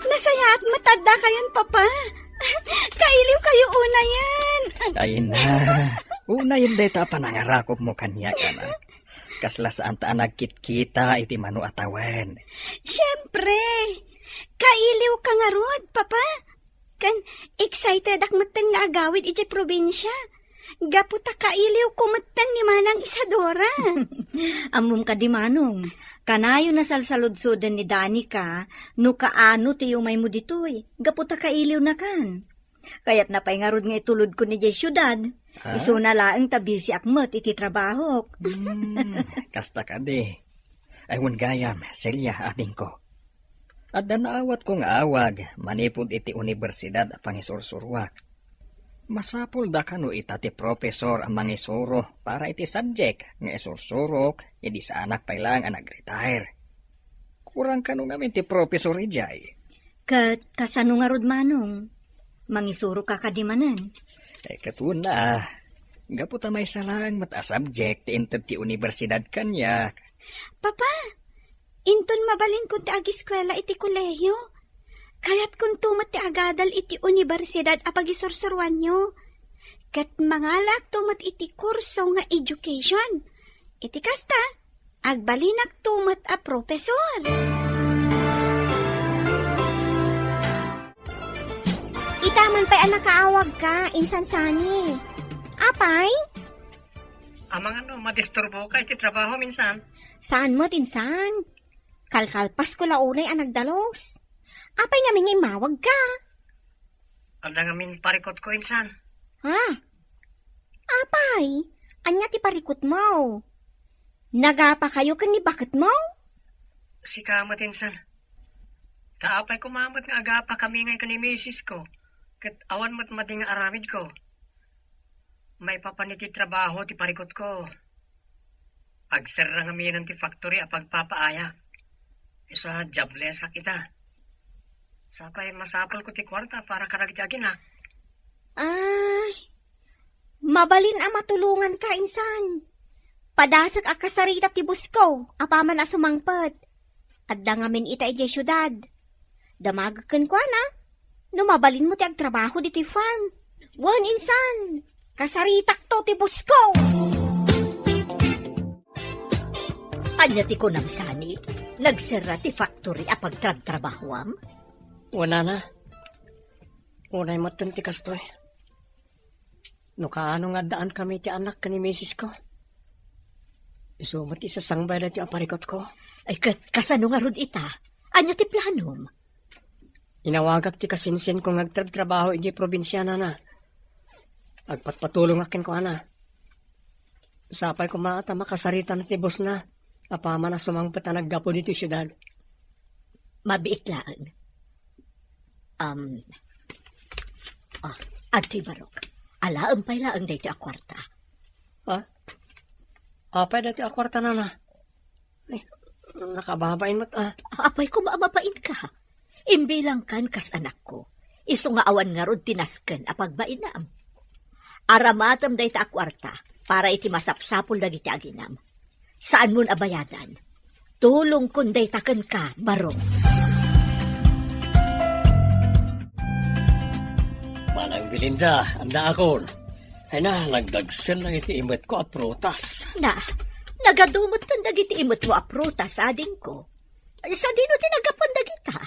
nasayaat met ta addakayon, Papa. Kailiwkayo unayen. Ay na, unayen dayta a panangarakupmo kaniak, anak. Kasla saanta a nagkitkita iti mano a tawen. Siempre, kailiwka ngarud, Papa. Ken excitedak metten nga agawid idiay probinsia. Gapu ta kailiwko metten ni Manang Isadora. Ammom kadi, Manong, kanayon a salsaludsoden ni Danica no kaano ti umaymo ditoy, gapu ta kailiwnakan. Kayatna pay ngarud nga itulodko idiay siudad. Ha? Isuna laeng ta bisiak met iti trabahok. Hmm, kasta kadi. Ay, wen gayam, Celia, adingko. Adda naawatko nga awag manipud iti universidad a pangisursuroak. Masapulda kano ita ti professor a mangisuro para iti subject nga isursurok idi saanak pay laeng a nag-retire? Kurang kano ngamin ti professor idiay? Ket kasano ngarud, Manong? Mangisuroka kadi manen? Eh, ket wen a, gapu ta maysa laeng met a subject ti inted ti universidad kaniak. Papa, inton mabalinko ti agiskuela iti kolehiyo, kayatkonto met ti agadal iti universidad a pagisursuroanyo. Ket mangalaakto met iti kurso nga education. Iti kasta, agbalinakto met a professor. Ita man pay a nakaawagka, insan sani. Apay? Amangan no madisturboka iti trabaho minsan. Saan met, insan. Kalkalpasko la unay a nagdalus. Apay ngamin nga immawagka? Adda ngamin parikutko, insan. Ha? Apay, ania ti parikutmo? Nagapakayo ken ni baketmo? Sika met, insan. Ta apay koma met nga agapakami ngay ken ni misisko, ket awan met madi nga aramidko. Maipapan iti trabaho ti parikutko. Agserra ngamin ti factory a pagpapaayak. Isu a jobless-ak ita. Sapay masapulko ti kuarta para kadagiti aginak. Ay, mabalin a matulonganka, insan. Padasek a kasarita ti busko, apaman a sumangpet. Adda ngamin ita idiay siudad. Damagek kenkuana no mabalinmo ti agtrabaho ditoy farm. Wen, insan, kasaritakto ti bosko! Ania ti kunam, Sani? Nagserra ti factory a pagtrabtrabahoam? Wen, nana. Unay metten ti kastoy. No kaano nga addaan kami ti anak ken ni misisko, isu met ti sasangbay daytoy a parikutko. Ay, ket kasano ngarud ita? Ania ti planom? Inawagak ti kasinsinko nga agtrabtrabaho idiay probinsia, nana. Agpatpatulongak kenkuana. Sapay koma ta makasarita na ti bosna apaman a sumangpet a naggapu ditoy siudad. Mabiit laeng. Um, ah, adtoy barok. Alaem pay laeng daytoy a kuarta. Ha? Apay daytoy a kuarta, nana? Ay, nakababain met, ah. Apay koma a mabainka. Imbilangkan kas anakko. Isu nga awan ngarud ti nasken a pagbainam. Aramatem dayta a kuarta para iti masapsapul dagiti aginam. Saanmon a bayadan. Tulongkon dayta kenka, barok. Manang Belinda, annaakon. Ay na, nagdagsen lang iti imetko a prutas. Na, nagadu metten dagiti imetmo a prutas, adingko. Sadino ti naggapuan dagita?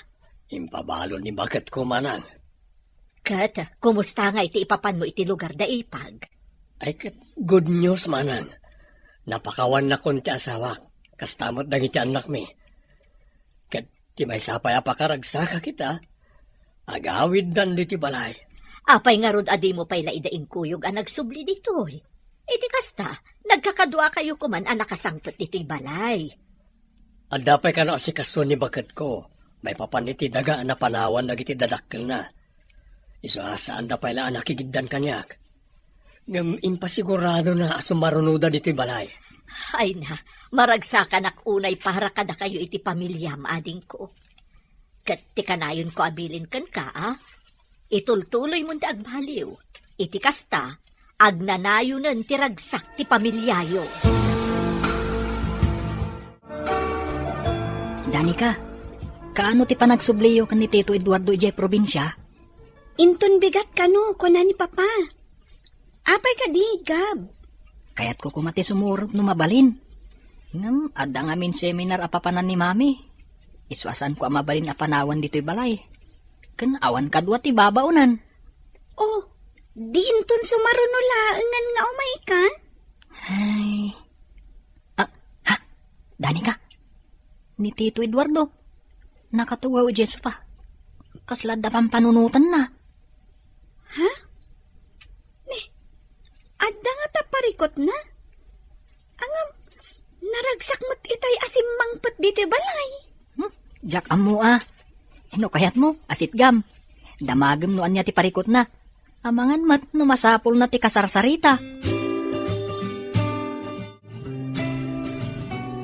Impabalon ni baketko, manang. Ket, kumusta ngay ti ipapanmo iti lugar da Ipag? Ay, ket good news, manang. Napakawannakon ti asawak, kasta met dagiti annakmi. Ket ti maysa pay a pakaragsakak ita, agawiddan ditoy balay. Apay ngarud a dimo pay la ida inkuyog a nagsubli ditoy? Iti kasta, nagkakaduakayo koman a nakasangpet ditoy balay. Adda pay kano a sikaso ni baketko maipapan iti daga a napanawan dagiti dadakkelna. Isu a saanda pay la a nakigiddan kaniak. Ngem impasiguradona a sumarunoda ditoy balay. Ay na, maragsakanak unay para kadakayo iti pamiliam, adingko. Ket ti kanayonko a bilin kenka, a? Itultuloymon ti agbaliw. Iti kasta, agnanayonen ti ragsak ti pamiliayo. Danica, kaano ti panagsubliyo ken ni Tito Eduardo idiay probinsia? Inton bigat kano, kuna ni Papa. Apay kadi, Gab? Kayatko koma ti sumurot no mabalin. Ngem adda ngamin seminar a papanan ni Mami. Isu a saanko a mabalin a panawan ditoy balay. Ken awan kadua ti babaonan. Oh, di inton sumaruno laengen nga umayka? Ay. Ah, ha? Danica? Ni Tito Eduardo? Nakatugaw idiay sofa. Kasla adda pampanunotenna. Ha? Ni, adda ngata parikutna? Ngem, naragsak met itay a simmangpet ditoy balay. Hmm? Diak ammo a. No kayatmo, asitgam. Damagem no ania ti parikutna. Amangan met no masapulna ti kasarsarita.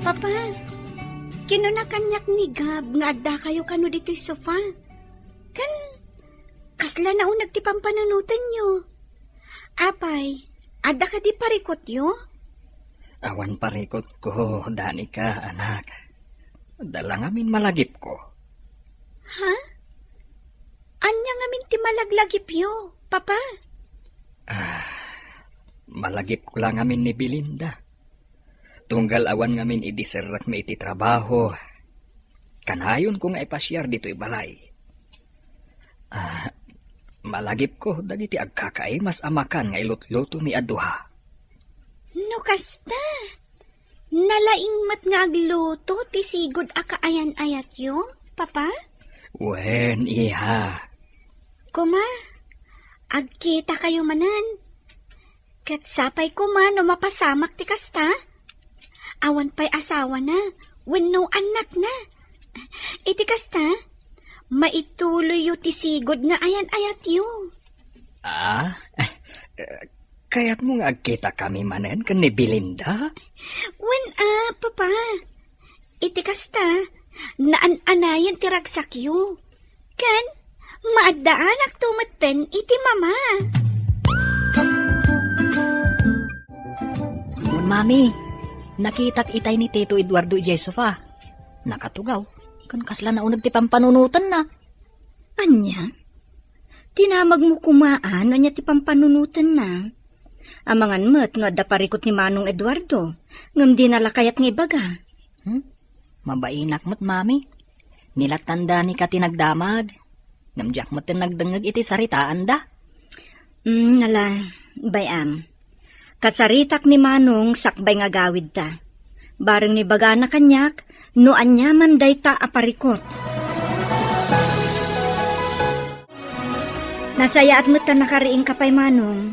Papa, kinuna kaniak ni Gab nga addakayo kano ditoy sofa. Ken, kasla nauneg ti pampanunotenyo. Apay, adda kadi parikutyo? Awan parikutko, Danica, anak. Adda la ngamin malagipko. Ha? Ania ngamin ti malaglagipyo, Papa? Ah, malagipko la ngamin ni Belinda. Tunggal awan ngamin idi serrekmi iti trabaho, kanayonko nga ipasiar ditoy balay. Ah, malagipko dagiti agkakaimas a makan nga ilutlutomi a duha. No kasta, nalaing met nga agluto ti sigud a kaayan-ayatyo, Papa? Wen, iha. Kuma, agkitakayo manen. Ket sapay koma no mapasamak ti kasta. Awan pay asawana wenno annakna. Iti kasta, maituloyyo ti sigud nga ayan-ayatyo. Ah? Eh, kayatmo nga agkitakami manen ken ni Belinda? Wen a, Papa. Iti kasta, naan-anayen ti ragsakyo. Ken, maaddaanakto metten iti Mama. Mami, nakitak itay ni Tito Eduardo idiay sofa. Nakatugaw. Ken kasla nauneg ti pampanunotenna. Ania? Dinamagmo koma no ania ti pampanunotenna. Amangan met no adda parikut ni Manong Eduardo, ngem dina la kayat nga ibaga. Hmm? Mabainak met, Mami. Ni la Danica ti nagdamag. Ngem diak met nagdengngeg iti saritaanda. Hmm, ala, bay-am. Kasaritak ni Manong sakbay nga agawidta. Bareng no ibagana kaniak no aniaman dayta a parikut. Nasayaat met ta nakariingka pay, Manong.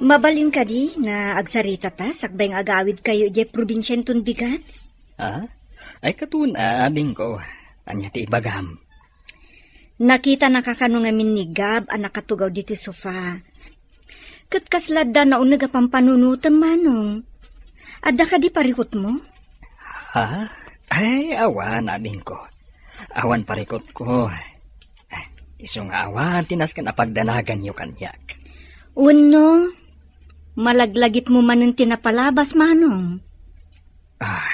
Mabalin kadi nga agsaritata sakbay nga agawidkayo idiay probinsianton bigat? Ah? Ay, katon, ah, adingko. Ania ti ibagam? Nakitanaka kano nga minnigab a nakatugaw ditoy sofa. Ket kasla adda nauneg a pampanunotem, Manong. Adda kadi parikutmo? Ha? Ay, awan, adingko. Awan parikutko. Isu nga awan ti nasken a pagdanaganyo kaniak. Wenno, malaglagipmo manen ti napalabas, Manong? Ah.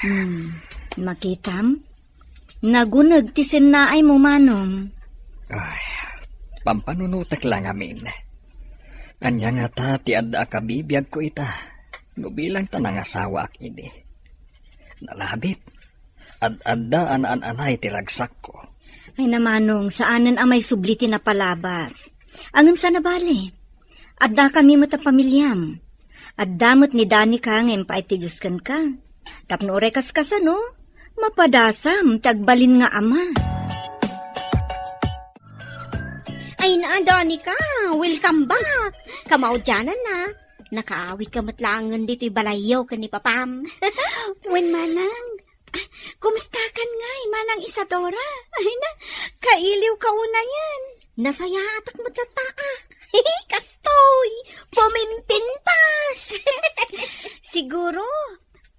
Hmm, makitam? Naguneg ti sennaaymo, Manong. Ay, pampanunotek la ngamin. Ania ngata ti adda a kabibiagko ita no bilang ta nangasawaak idi? Nalabit. Ad-adda a naan-anay ti ragsakko. Ay, Manong, saanen a maisubli ti napalabas. Ngem saan a bale. Adda kami met a pamiliam. Adda met ni Danica nga impaay ti Dios kenka. Tapno uray kaskasano, mapadasam ti agbalin nga ama. Ay na, Danica, welcome back. Kamaudiananna. Nakaawidka met laengen ditoy balayyo ken ni Papam. Wen, Manang. Kumustakan ngay, Manang Isadora? Ay na, kailiwka unayen. Nasayaatak met latta, a. Kastoy, pumimpintas. Siguro,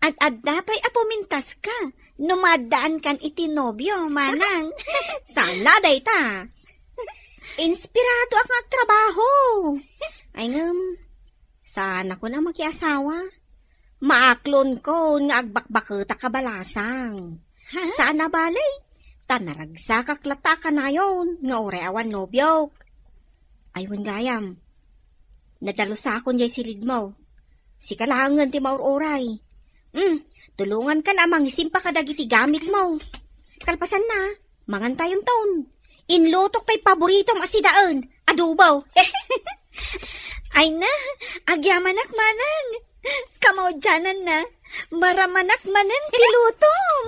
ad-adda pay a pumintaska no maaddaankan iti nobio, Manang. Saan la dayta. Inspiradoak nga agtrabaho. Ay, ngem, saanakon a makiasawa. Maaklonko nga agbakbaketak a balasang. Ha? Saan a bale, ta naragsakak latta a kanayon nga uray awan nobiok. Ay, wen gayam, nadalusakon jay silidmo. Sika laengen ti maur-uray. Hmm, tulongankan a mangisimpa kadagiti gamitmo. Kalpasanna, mangantayonton. Inlutok tay paboritom a sidaen, adobo. Ay na, agyamanak, Manang. Kamaudiananna, maramanak manen ti lutom.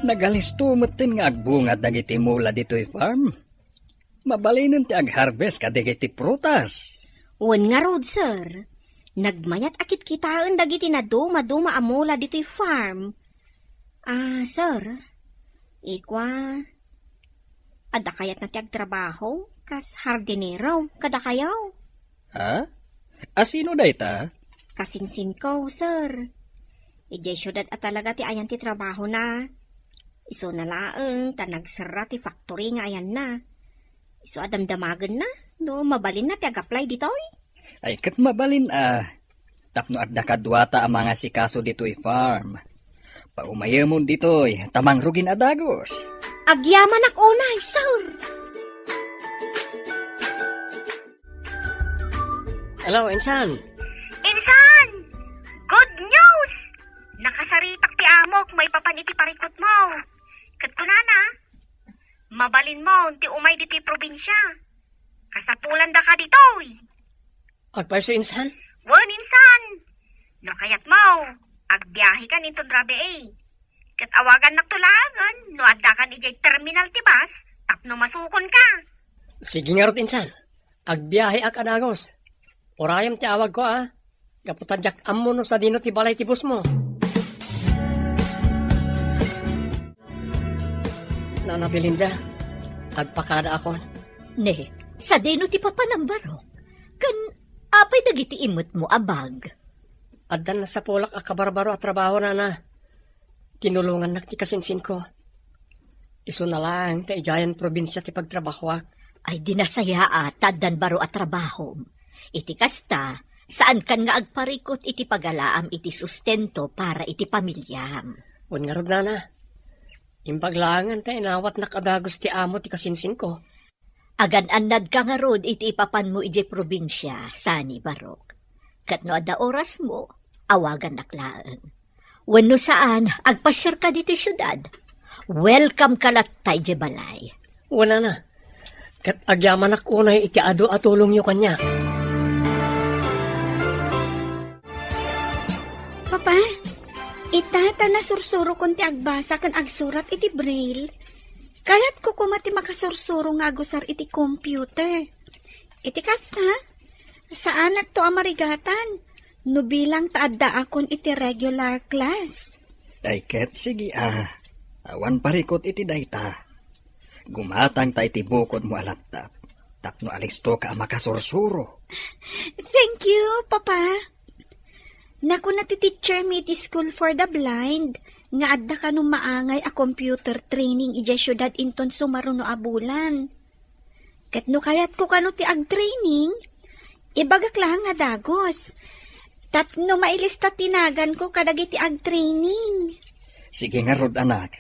Nagalisto metten nga agbunga dagiti mula ditoy farm. Mabalinen ti agharvest kadagiti prutas. Wen ngarud, sir. Nagmayat a kitkitaen dagiti nadumaduma a mula ditoy farm. Ah, sir, ikua, adda kayatna ti agtrabaho kas hardinero kadakayo? Ha? A, sino dayta? Kasinsinko, sir. Idiay siudad a talaga ti ayan ti trabahona. Isuna laeng ta nagserra ti factory nga ayanna. Isu a damdamagenna no mabalinna ti ag-apply ditoy. Ay, ket mabalin a. Tapno adda kaduata a mangasikaso ditoy farm. Paumayemon ditoy, ta mangrugin a dagus. Agyamanak unay, sir. Hello, insan. Insan! Good news! Nakasaritak ti amok maipapan iti parikutmo. Ket kunana, mabalinmon ti umay ditoy probinsia. Kasapulandaka ditoy. Agpayso, insan? Wen, insan. No kayatmo, agbiahekan inton rabii. Ket awagannakto laengen no addakan idiay terminal ti bus tapno masukonka. Sige ngarud, insan. Agbiaheak a dagus. Urayem ti awagko, a. Gapu ta diak ammo no sadino ti balay ti bossmo. Nana Belinda, agpakadaakon. Ne, sadino ti papanam, Barok? Ken apay dagiti immetmo a bag? Addan nasapulak a kabarbaro a trabaho, nana. Tinulongannak ti kasinsinko. Isuna laeng ta idiayen probinsia ti pagtrabahoak. Ay, di nasayaat ta addan baro a trabahom. Iti kasta, Saankan nga agparikut iti pagalaam iti sustento para iti pamiliam. Wen ngarud, nana, imbag laengen ta inawatnak a dagus ti amo ti kasinsinko. Agan-annadka ngarud iti ipapanmo idiay probinsia, sani, Barok. Ket no adda orasmo, awagannak laeng. Wenno saan, agpasiarka ditoy siudad. Welcome ka latta idiay balay. Wen, nana, ket agyamanak unay iti adu a tulongyo kaniak. Papa, ita ta nasursurokon ti agbasa ken agsurat iti braille. Kayatko koma ti makasursuro nga agusar iti computer. Iti kasta, saanakto a marigatan no bilang ta addaakon iti regular class. Ay ket, sige a, awan parikut iti dayta. Gumatangta iti bukodmo a laptop tapno alistoka a makasursuro. Thank you, Papa. Nakuna ti teacher mi iti School for the Blind nga adda kano maangay a computer training idiay siudad inton sumaruno a bulan. Ket no kayatko kano ti agtraining, ibagak laeng a dagus tapno mailista ti naganko kadagiti agtraining. Sige ngarud, anak.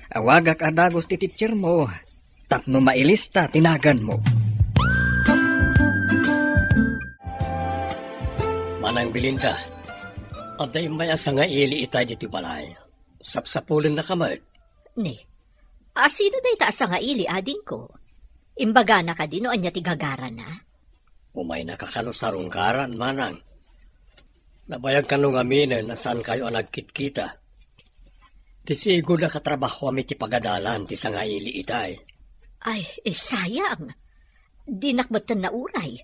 Awagak a dagus ti teacher mo tapno mailista ti naganmo. Manang Belinda, adda immay a sangaili itay ditoy balay. Sapsapulennaka met. Ni, a sino dayta a sangaili, adingko? Imbagana kadi no ania ti gagarana? Umaynaka kano sarungkaran, manang. Nabayag kano ngaminen a saankayo a nagkitkita. Ti sigud a katrabahoam iti pagadalan ti sangaili itay. Ay, eh, sayang. Dinak metten nauray.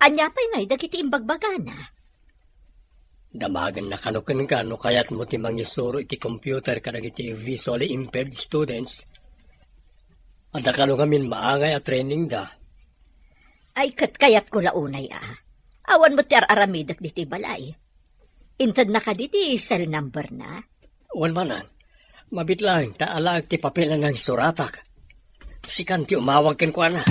Ania pay ngay dagiti imbagbagana? Damagenna kano kenka no kayatmo ti mangisuro iti computer kadagiti visually impaired students. Adda kano ngamin maangay a trainingda. Ay, ket kayatko la unay a. Awan met ti ar-aramidek ditoy balay. Intedna kadi ti cell number na? Wen, manang. Mabiit laeng ta alaek ti papel a nangsuratak. Sikan ti umawag kenkuana.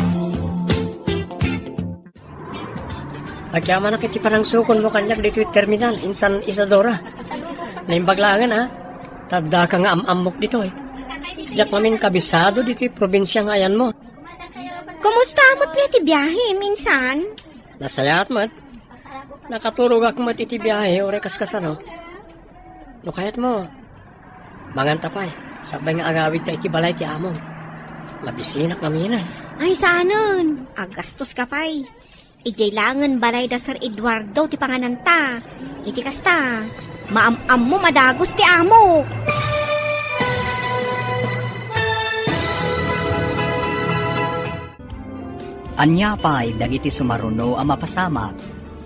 Agyamanak iti panangsukonmo kaniak ditoy terminal, insan Isadora. Naimbag laengen, a. Ta addaka nga am-ammok ditoy. Diak ngamin kabisado ditoy probinsia nga ayanmo. Kumusta met nga ti biahem, insan? Nasayaat met. Nakaturogak met iti biahe, uray kaskasano. No kayatmo, manganta pay. Sakbay nga agawidka iti balay ti amom. Mabisinak ngaminen. Ay, saanen. Aggastoska pay. Idiay laengen balay da Sir Eduardo ti pangananta. Iti kasta, maam-ammom a dagus ti amo. Ania pay dagiti sumaruno a mapasamak?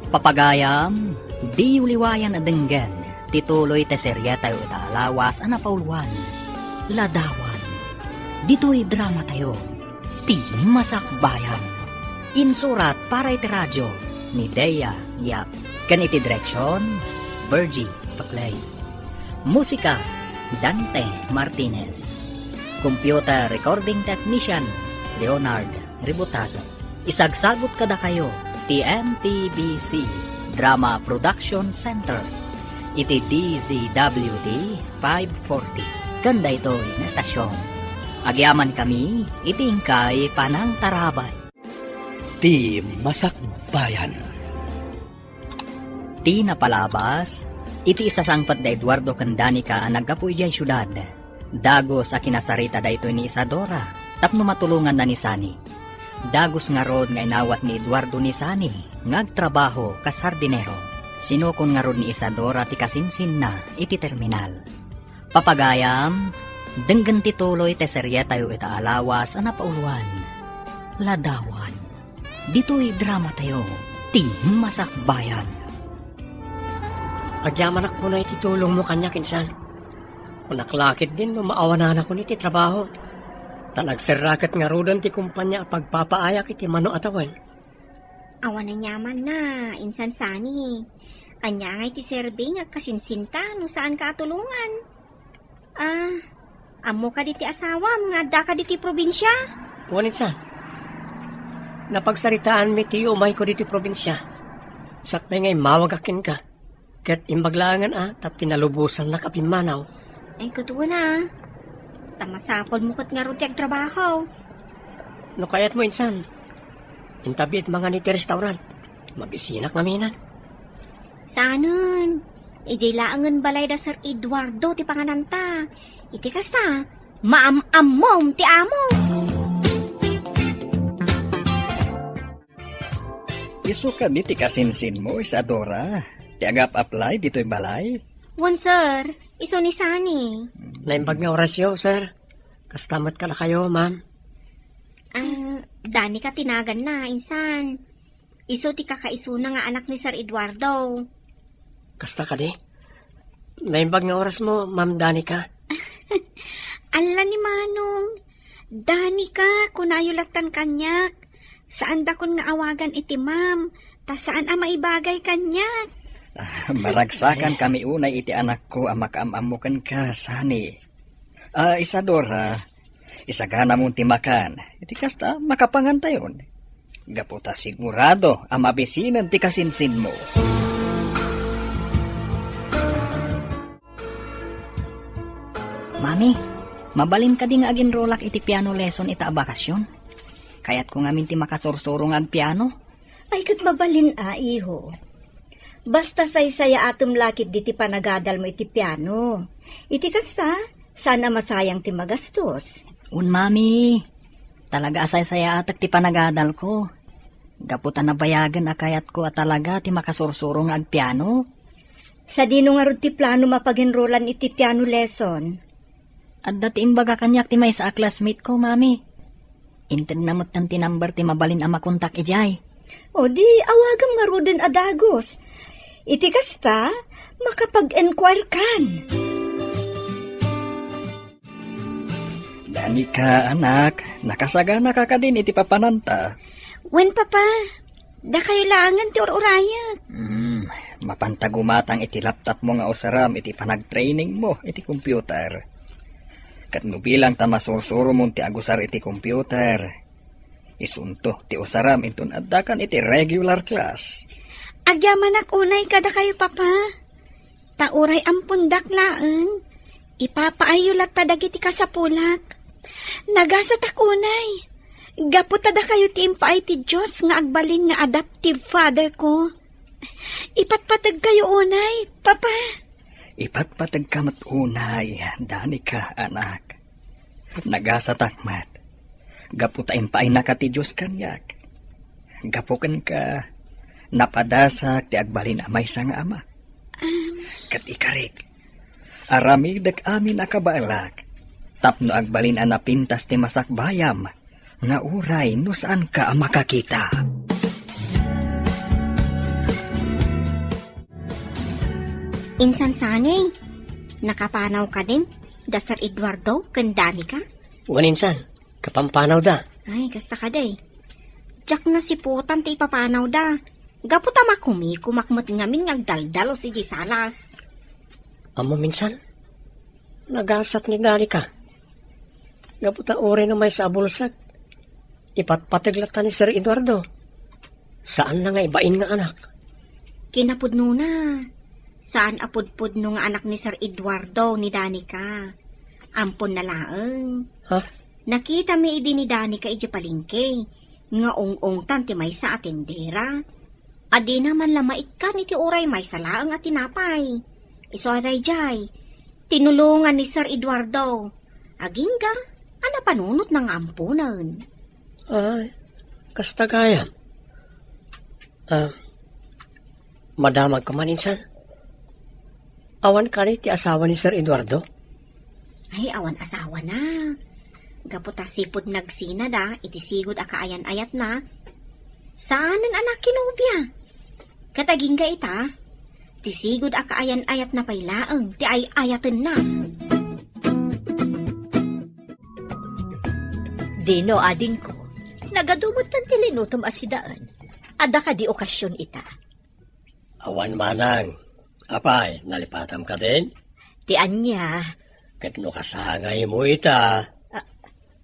Papagayam, diyo liwayan a denggen ti tuloy ti serietayo ita a lawas a napauluan, Ladawan. Ditoy dramatayo, Ti Masakbayan. Insurat para iti radio ni Dea Yap. Ken iti direksion, Virgie Paclay. Musika, Dante Martinez. Computer recording technician, Leonard Ributazo. Isagsagut kadakayo ti M P B C Drama Production Center iti D Z W T five forty ken daytoy nga estasion. Agyamankami iti inkay panangtarabay. Ti Masakbayan. Ti napalabas, iti isasangpet da Eduardo ken Danica a naggapu idiay siudad. Dagus a kinasarita daytoy ni Isadora tapno matulonganna ni Sani. Dagus ngarud nga inawat ni Eduardo ni Sani nga agtrabaho kas hardinero. Sinukon ngarud ni Isadora ti kasinsinna iti terminal. Papagayam, denggen ti tuloy ti serietayo ita a lawas a napauluan, Ladawan. Ditoy dramatayo, Ti Masakbayan. Agyamanak unay ti tulongmo kaniak, insan. Kunak la ketdin no maawananakon iti trabaho. Ta nagserra ket ngaruden ti kumpania a pagpapaayak iti mano a tawen. Awan aniamanna, insan Sani. Ania ngay ti serbi nga agkasinsinta no saanka a tulongan? Ah, ammo kadi ti asawam nga addaka ditoy probinsia? Wen, insan. Napagsaritaanmi ti umayko ditoy probinsia. Sakbay nga immawagak kenka, ket imbag laengen a ta pinalubosannaka a pimmanaw. Ay, ket wen a. Ta masapulmo ket ngarud ti agtrabaho. No kayatmo insan, intabiet mangan iti restaurant. Mabisinak ngamin. Saanen. Idiay laengen balay da Sir Eduardo ti pangananta. Iti kasta, maam-ammom ti amo. Isu kadi ti kasinsinmo, Isadora, ti agap-apply ditoy balay? Wen, sir. Isu ni Sunny. Naimbag nga orasyo, sir. Kasta met kadakayo, ma'am. Ang Danica ti naganna, insan. Isu ti kakaisuna nga anak ni Sir Eduardo. Kasta kadi? Naimbag nga orasmo, Ma'am Danica. Alla ni Manong. Danica, kunayo lattan kaniak. Saandakon nga awagan iti ma'am, ta saan a maibagay kaniak. Ah, maragsakan kami unay iti anakko a makaam-ammo kenka, Sunny. Ah, Isadora, isaganamon ti makan. Iti kasta, makapangantayon. Gapu ta sigurado a mabisinen ti kasinsinmo. Mami, mabalin kadi nga aginrolak iti piano lesson ita a bakasyon? Kayatko ngamin ti makasursuro nga agpiano. Ay, ket mabalin a, iho. Basta saysayaatem la ketdi ti panagadalmo iti piano. Iti kasta, saan a masayang ti magastos. Un, Mami, talaga a saysayaatek ti panagadalko. Gapu ta nabayagen a kayatko a talaga ti makasursuro nga agpiano. Sadino ngarud ti planom a paginrolan iti piano lesson? Adda ti imbaga kaniak ti maysa a classmate ko, Mami. Intedna metten ti number ti mabalin a makontak idiay. O di, awagam ngaruden a dagus. Iti kasta, makapag-enquire kan. Danica, anak, nakasaganaka kadin iti papananta? Wen, Papa. Dakayo laengen ti ur-urayek. Hmm, mapanta gumatang iti laptopmo nga usaram iti panagtrainingmo iti computer. Ket no bilang ta masursuromon ti agusar iti computer, isunto ti usaram inton addakan iti regular class. Agyamanak unay kadakayo, Papa. Ta uray ampondak laeng, ipapaayyo latta dagiti kasapulak. Nagasatak unay, gapu ta dakayo ti impaay ti Dios nga agbalin nga adoptive father ko. Ipatpategkayo unay, Papa. Ipatpategka met unay, Danica, anak. Nagasatak met, gapu ta impaaynaka ti Dios kaniak. Gapu kenka, napadasak ti agbalin a maysa nga ama. Ket ikarik, aramidek amin a kabaelak, tapno agbalin a napintas ti masakbayam nga uray no saanka a makakita. Insan Sunny, nakapanaw kadin da Sir Eduardo ken Danica? Wen insan, kapampanawda. Ay, kasta kadi. Diak nasiputan ti ipapanawda. Gapu ta makumikumak met ngamin nga agdaldalus idiay salas. Ammom insan, nagasat ni Danica. Gapu ta uray no maysa a bulsek, ipatpateg latta ni Sir Eduardo. Saanna nga ibain nga anak. Kinapudnona, saan a pudpudno nga anak ni Sir Eduardo ni Danica. Amponna laeng. Ha? Nakitami idi ni Danica idiay palengke nga ung-ungtan ti maysa a tendera. A dina man la maikkan iti uray maysa laeng a tinapay. Isu a daydiay, tinulongan ni Sir Eduardo. Agingga a napanunotna nga amponen. Ay, kasta gayam. Ah, madamagko man insan. Awan kadi ti asawa ni Sir Eduardo? Ay, awan asawana. Gapu ta sipud nagsinada iti sigud a kaayan-ayatna, saanen a nakinobia. Ket agingga ita, ti sigud a kaayan-ayatna pay laeng ti ay-ayatenna. Dino, adingko, nagadu metten ti linutom a sidaen. Adda kadi okasion ita? Awan manang. Apay, nalipatam kadin? Ti ania? Ket no kasangaymo ita. Ah.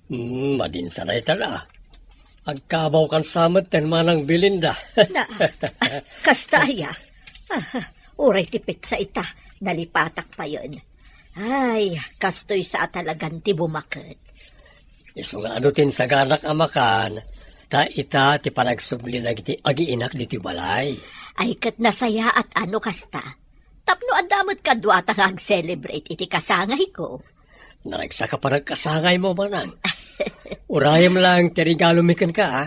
Hmm, madinsa dayta la. Agkabawkan sa met ten Manang Belinda. Na, kasta aya. Ah, uray ti petsa ita, nalipatak payen. Ay, kastoy sa a talagan ti bumaket. Isu nga adu ti insaganak a makan, ta ita ti panagsubli dagiti agiinak ditoy balay. Ay, ket nasayaat a no kasta. Tapno adda met kaduata nga ag-celebrate iti kasangayko. Naragsak a panagkasangaymo, Manang. Urayem laeng ti regalomi kenka, a.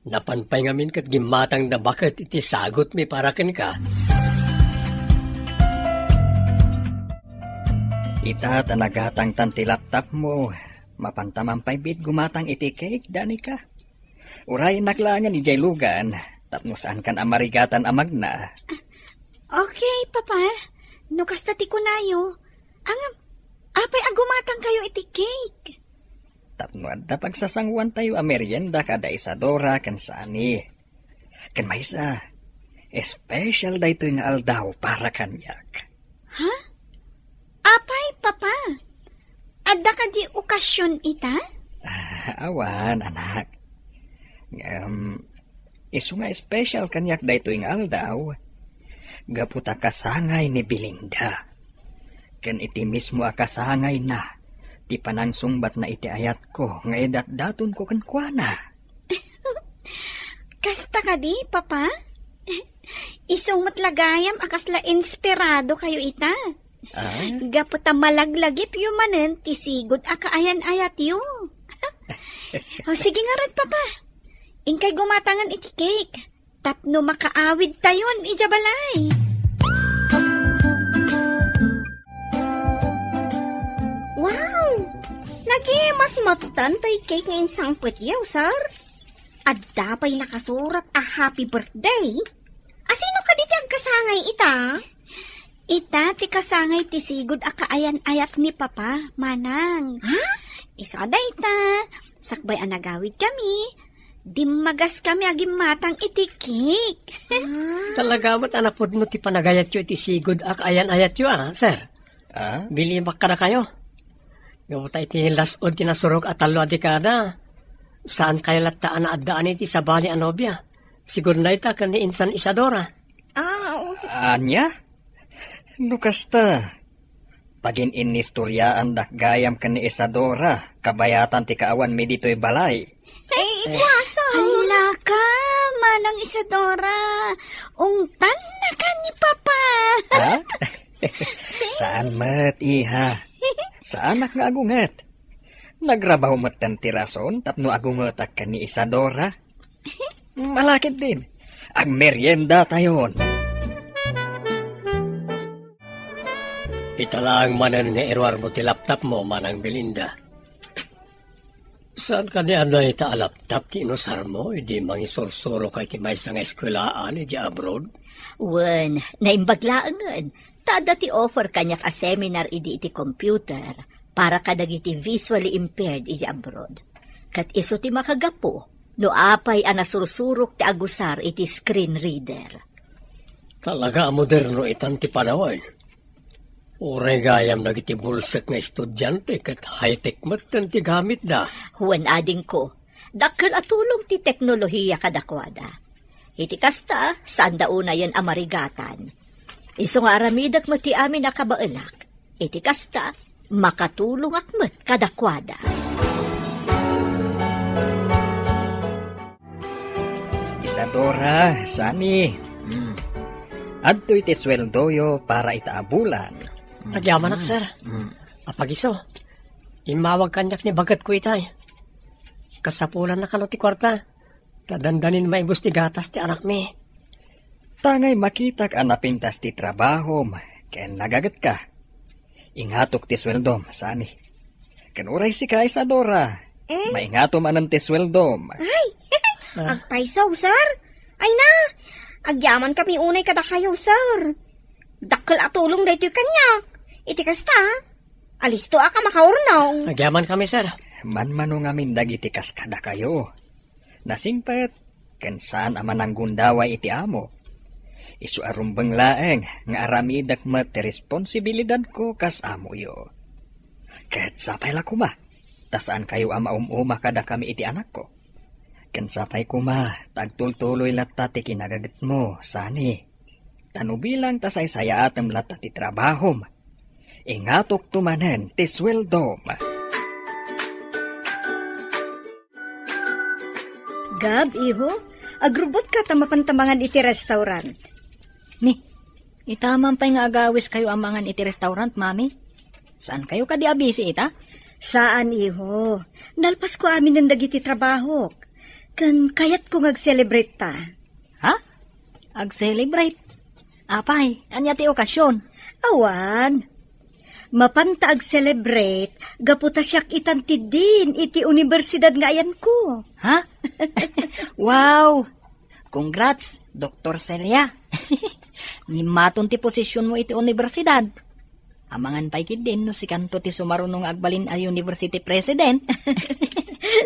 Napan pay ngamin ket gimmatangda baket iti sagutmi para kenka. Ita ta nagatangtan ti laptopmo, mapanta man pay biit gumatang iti cake, Danica. Urayennak laengen idiay lugan, tapno saankan a marigatan a magna. Okay, Papa. No kasta ti kunayo, ngem, apay a gumatangkayo iti cake? Tapno adda pagsasanguantayo a merienda kada Isadora ken Sani. Ken maysa, espesyal daytoy nga aldaw para kaniak. Ha? Apay, Papa? Adda kadi okasion ita? Ah, awan, anak. Ngem, isu nga espesyal kaniak daytoy nga aldaw, gapu ta kasangay ni Belinda. Ken iti mismo a kasangayna, ti panangsungbatna iti ayatko nga idatdatonko kenkuana. Kasta kadi, Papa? Isu met la gayam a kasla inspiradokayo ita. Ah? Gapu ta malaglagipyo manen ti sigud a kaayan-ayatyo. O, sige ngarud, Papa. Inkay gumatangan iti cake. Tapno makaawidtayon idiay balay. Wow! Nagimas metten toy cake nga insangpetyo, sir. Adda pay nakasurat a happy birthday. Asino kadi ti agkasangay ita? Ita ti kasangay ti sigud a kaayan-ayat ni Papa, Manang. Ha? Isu a dayta, sakbay a nagawidkami, dimmagas kami a gimmatang iti cake. Ah. Talaga met a napudno ti panagayatyo iti sigud a kaayan-ayatyo, a, sir. Ah? Bilimak kadakayo. Gapu ta iti las-ud ti nasurok a tallo a dekada, saankayo latta a naaddaan iti sabali a nobia. Sigud dayta ken ni insan Isadora. Ah, oo. Ania? No kasta, pagin-innistoriaandak gayam ken ni Isadora, kabayatan ti kaawanmi ditoy balay. Ay, ikuaso. Hala ka, Manang Isadora. Ungtanna ka ni Papa. Ha? Saan met, iha. Saanak nga agunget. Nagrabaw metten ti rason tapno agungetak ken ni Isadora. Malakip din. Agmeriendatayon. Ita laeng manen nga iruarmo ti laptopmo, Manang Belinda. Saan kadi a dayta a laptop ti inusarmo idi mangisursuroka iti maysa nga eskuelaan idiay abroad? Wen, naimbag laengen, ta adda ti offer kaniak a seminar idi iti computer para kadagiti visually impaired idiay abroad. Ket isu ti makagapu no apay a nasursurok ti agusar iti screen reader. Talaga a moderno itan ti panawen. Uray gayam dagiti bulsek nga estudiante ket high-tech metten ti gamitda. Wen, adingko, dakkel a tulong ti teknolohiya kadakuada. Iti kasta, saanda unayen a marigatan. Isu nga aramidek met ti amin a kabaelak. Iti kasta, makatulongak met kadakuada. Isadora, Sani. Hmm. Adtoy ti sueldoyo para ita a bulan. Hmm. Agyamanak, sir. Hmm. Apagiso, immawag kaniak ni baketko itay. Kasapulanna kano ti kuarta, ta dandanin maibus ti gatas ti anakmi. Tangay makitak a napintas ti trabahom ken nagagetka. Ingatok ti sueldom, Sani. Ken uray sika, Isadora, eh? Maingato manen ti sueldom. Ay! Ah. Agpayso, sir. Ay na, agyaman kami unay kadakayo, sir. Dakkel a tulong daytoy kaniak. Iti kasta, alisto a ka makaurnong. Agyaman kami, sir. Manmano ngamin dagiti kas kadakayo. Nasingpet, ken saan a mananggundaway iti amo. Isu a rumbeng laeng nga aramidek met ti responsibilidadko kas amoyo. Ket sapay la koma, ta saankayo a maum-uma kadakami iti anakko. Ken sapay koma ta agtultuloy latta ti kinagagetmo, Sunny. Ta no bilang ta saysayaatem latta ti trabahom, ingatokto manen ti sueldom. Gab, iho, agrubotka ta mapanta mangan iti restaurant. Ni, ita man pay nga agawiskayo a mangan iti restaurant, Mami? Saankayo kadi a busy ita? Saan, iho. Nalpasko aminen dagiti trabahok. Ken kayatko nga ag-celebrate ta. Ha? Ag-celebrate? Apay, ania ti okasyon? Awan. Mapanta ag-celebrate gapu ta siak itan ti dean iti universidad nga ayanko. Ha? Wow! Congrats, Doktor Celia. Ngimmaton ti posisyonmo iti universidad. Amangan pay ketdin no sikanto ti sumaruno nga agbalin a university president.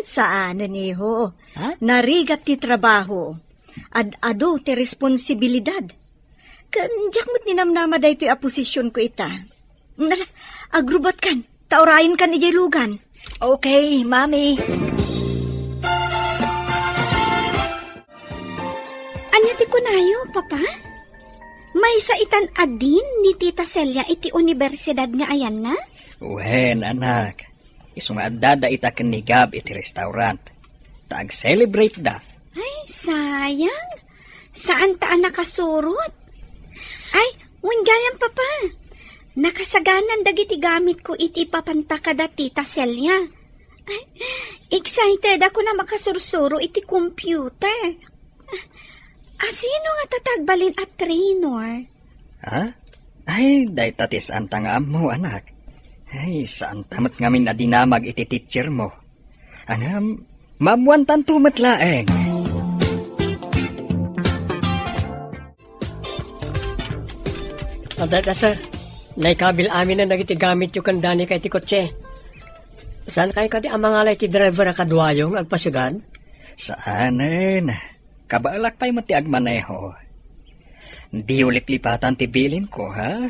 Saanen, iho. Ha? Narigat ti trabaho. Ad-adu ti responsibilidad. Ken diak met ninamnama daytoy a posisyonko ita. Ala, agrubotkan, ta urayenkan idiay lugan. Okay, Mami. Ania ti kunayo, Papa? Maysa itan a dean ni Tita Celia iti universidad nga ayanna? Wen, anak. Isu nga addada ita ken ni Gab iti restaurant. Ta ag-celebrate da. Ay, sayang. Saan ta a nakasurot? Ay, wen gayam, Papa. Nakasaganan dagiti gamitko iti ipapanta kada Tita Celia. Ay, excited ako na makasursuro iti computer. Asino nga tatagbalin a trainer? Ha? Ay, dayta ti saanta nga ammo, anak. Ay, saanta met ngamin a dinamag iti teacher mo. Ngem, maammoantanto met laeng. Adda ta, sir. Naikabil aminen dagiti gamityo ken Danica iti kotse. Saankayo kadi a mangala iti driver a kaduayo nga agpasiudad? Saanen. Kabaelak pay met ti agmaneho. Diyo liplipatan ti bilinko, ha?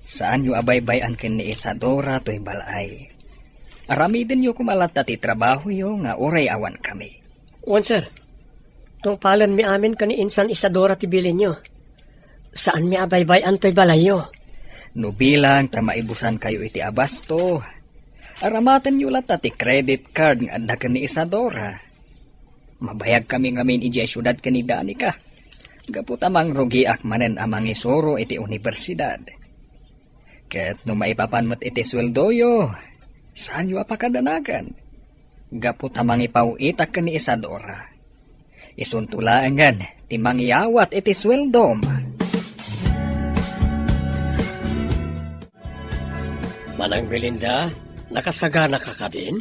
Saanyo a baybay-an ken ni Isadora toy bal-ay. Aramidenyo koma latta ti trabahoyo nga uray awan kami. Wen, sir. Tungpalenmi amin ken ni Insan Isadora ti bilinyo. Saanmi a baybay-an toy balayyo. No bilang ta maibusankayo iti abasto, aramatenyo latta ti credit card nga adda ken ni Isadora. Mabayagkami ngamin idiay siudad ken ni Danica, gapu ta mangrugiak manen a mangisuro iti universidad. Ket no maipapan met iti sueldoyo, saanyo a pakadanagan, gapu ta mangipaw-itak ken ni Isadora. Isunto laengen ti mangyawat iti sueldom. Manang Belinda, nakasaganaka kadin?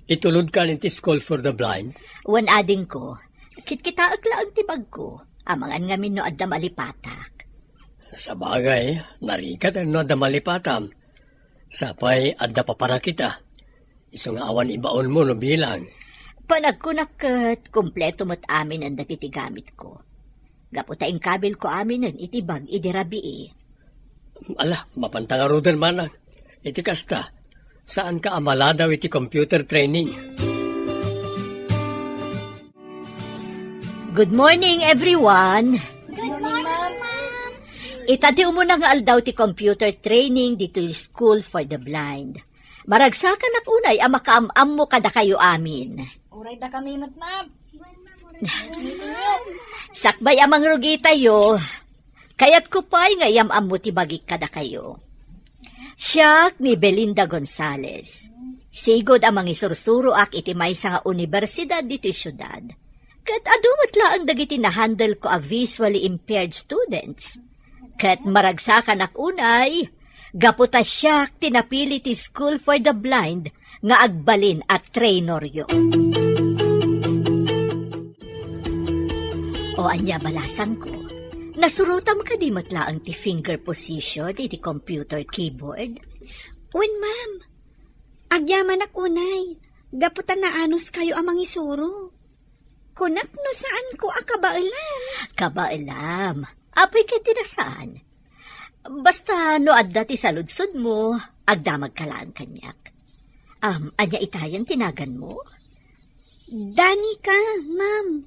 Itulodkan iti School for the Blind? Wen, adingko, kitkitaek laeng ti bagko. Amangan ngamin no adda malipatak. Sabagay, narigat no adda malipatam. Sapay, adda papanakita. Isu nga awan ibaonmo no bilang. Panagkunak ket kompleto met aminen dagiti gamitko. Gapu ta inkabilko aminen iti bag idi rabii. Ala, mapanta ngaruden, manang. Iti kasta, saanka a maladaw iti computer training. Good morning, everyone. Good morning, ma'am. Ita ti umuna nga aldaw ti computer training ditoy School for the Blind. Maragsakanak unay a makaam-ammo kadakayo amin. Uray dakami met, ma'am. Nice meeting you. Sakbay a mangrugitayo, kayatko pay nga iyam-ammo ti bagik kadakayo. Siak ni Belinda Gonzalez. Sigud a mangisursuroak iti maysa nga universidad ditoy siudad. Ket adu met laeng dagiti nahandle ko a visually impaired students. Ket maragsakanak unay, gapu ta siak ti napili ti School for the Blind nga agbalin a traineryo. O ania, balasangko, nasurotam kadi met laeng ti finger position iti computer keyboard? Wen, ma'am. Agyamanak unay, gapu ta naanuskayo a mangisuro. Kunak no saanko a kabaelan. Kabaelam. Apay ket ti nasaan. Basta no adda ti saludsodmo, agdamagka laeng kaniak. Am, ania itayen ti naganmo? Danica, ma'am.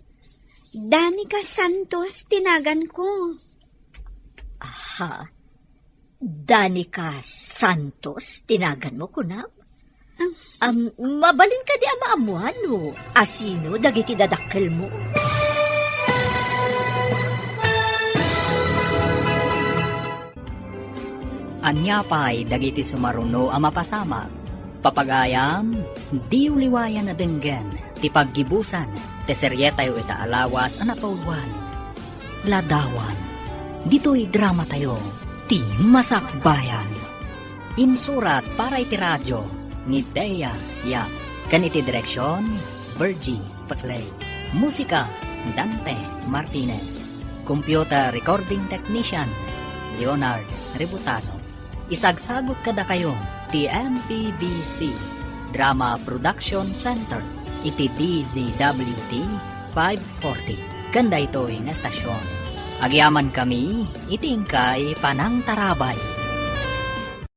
Danica Santos ti naganko. Aha. Danica Santos ti naganmo, kunam? Am, mabalin kadi a maammuan no asino dagiti dadakkelmo? Ania pay dagiti sumaruno a mapasamak? Papagayam, diyo liwayan a denggen ti paggibusan ti serietayo ita a lawas a napauluan. Ladawan. Ditoy dramatayo, ti Masakbayan. Insurat para iti radio ni Bea Yap. Ken iti direksion, Virgie Paclay. Musika, Dante Martinez. Computer recording technician, Leonard Rebutazo. Isagsagut kadakayo ti M P B C Drama Production Center iti D Z W T five forty. Ken daytoy nga estasion, agyamankami iti inkay panangtarabay.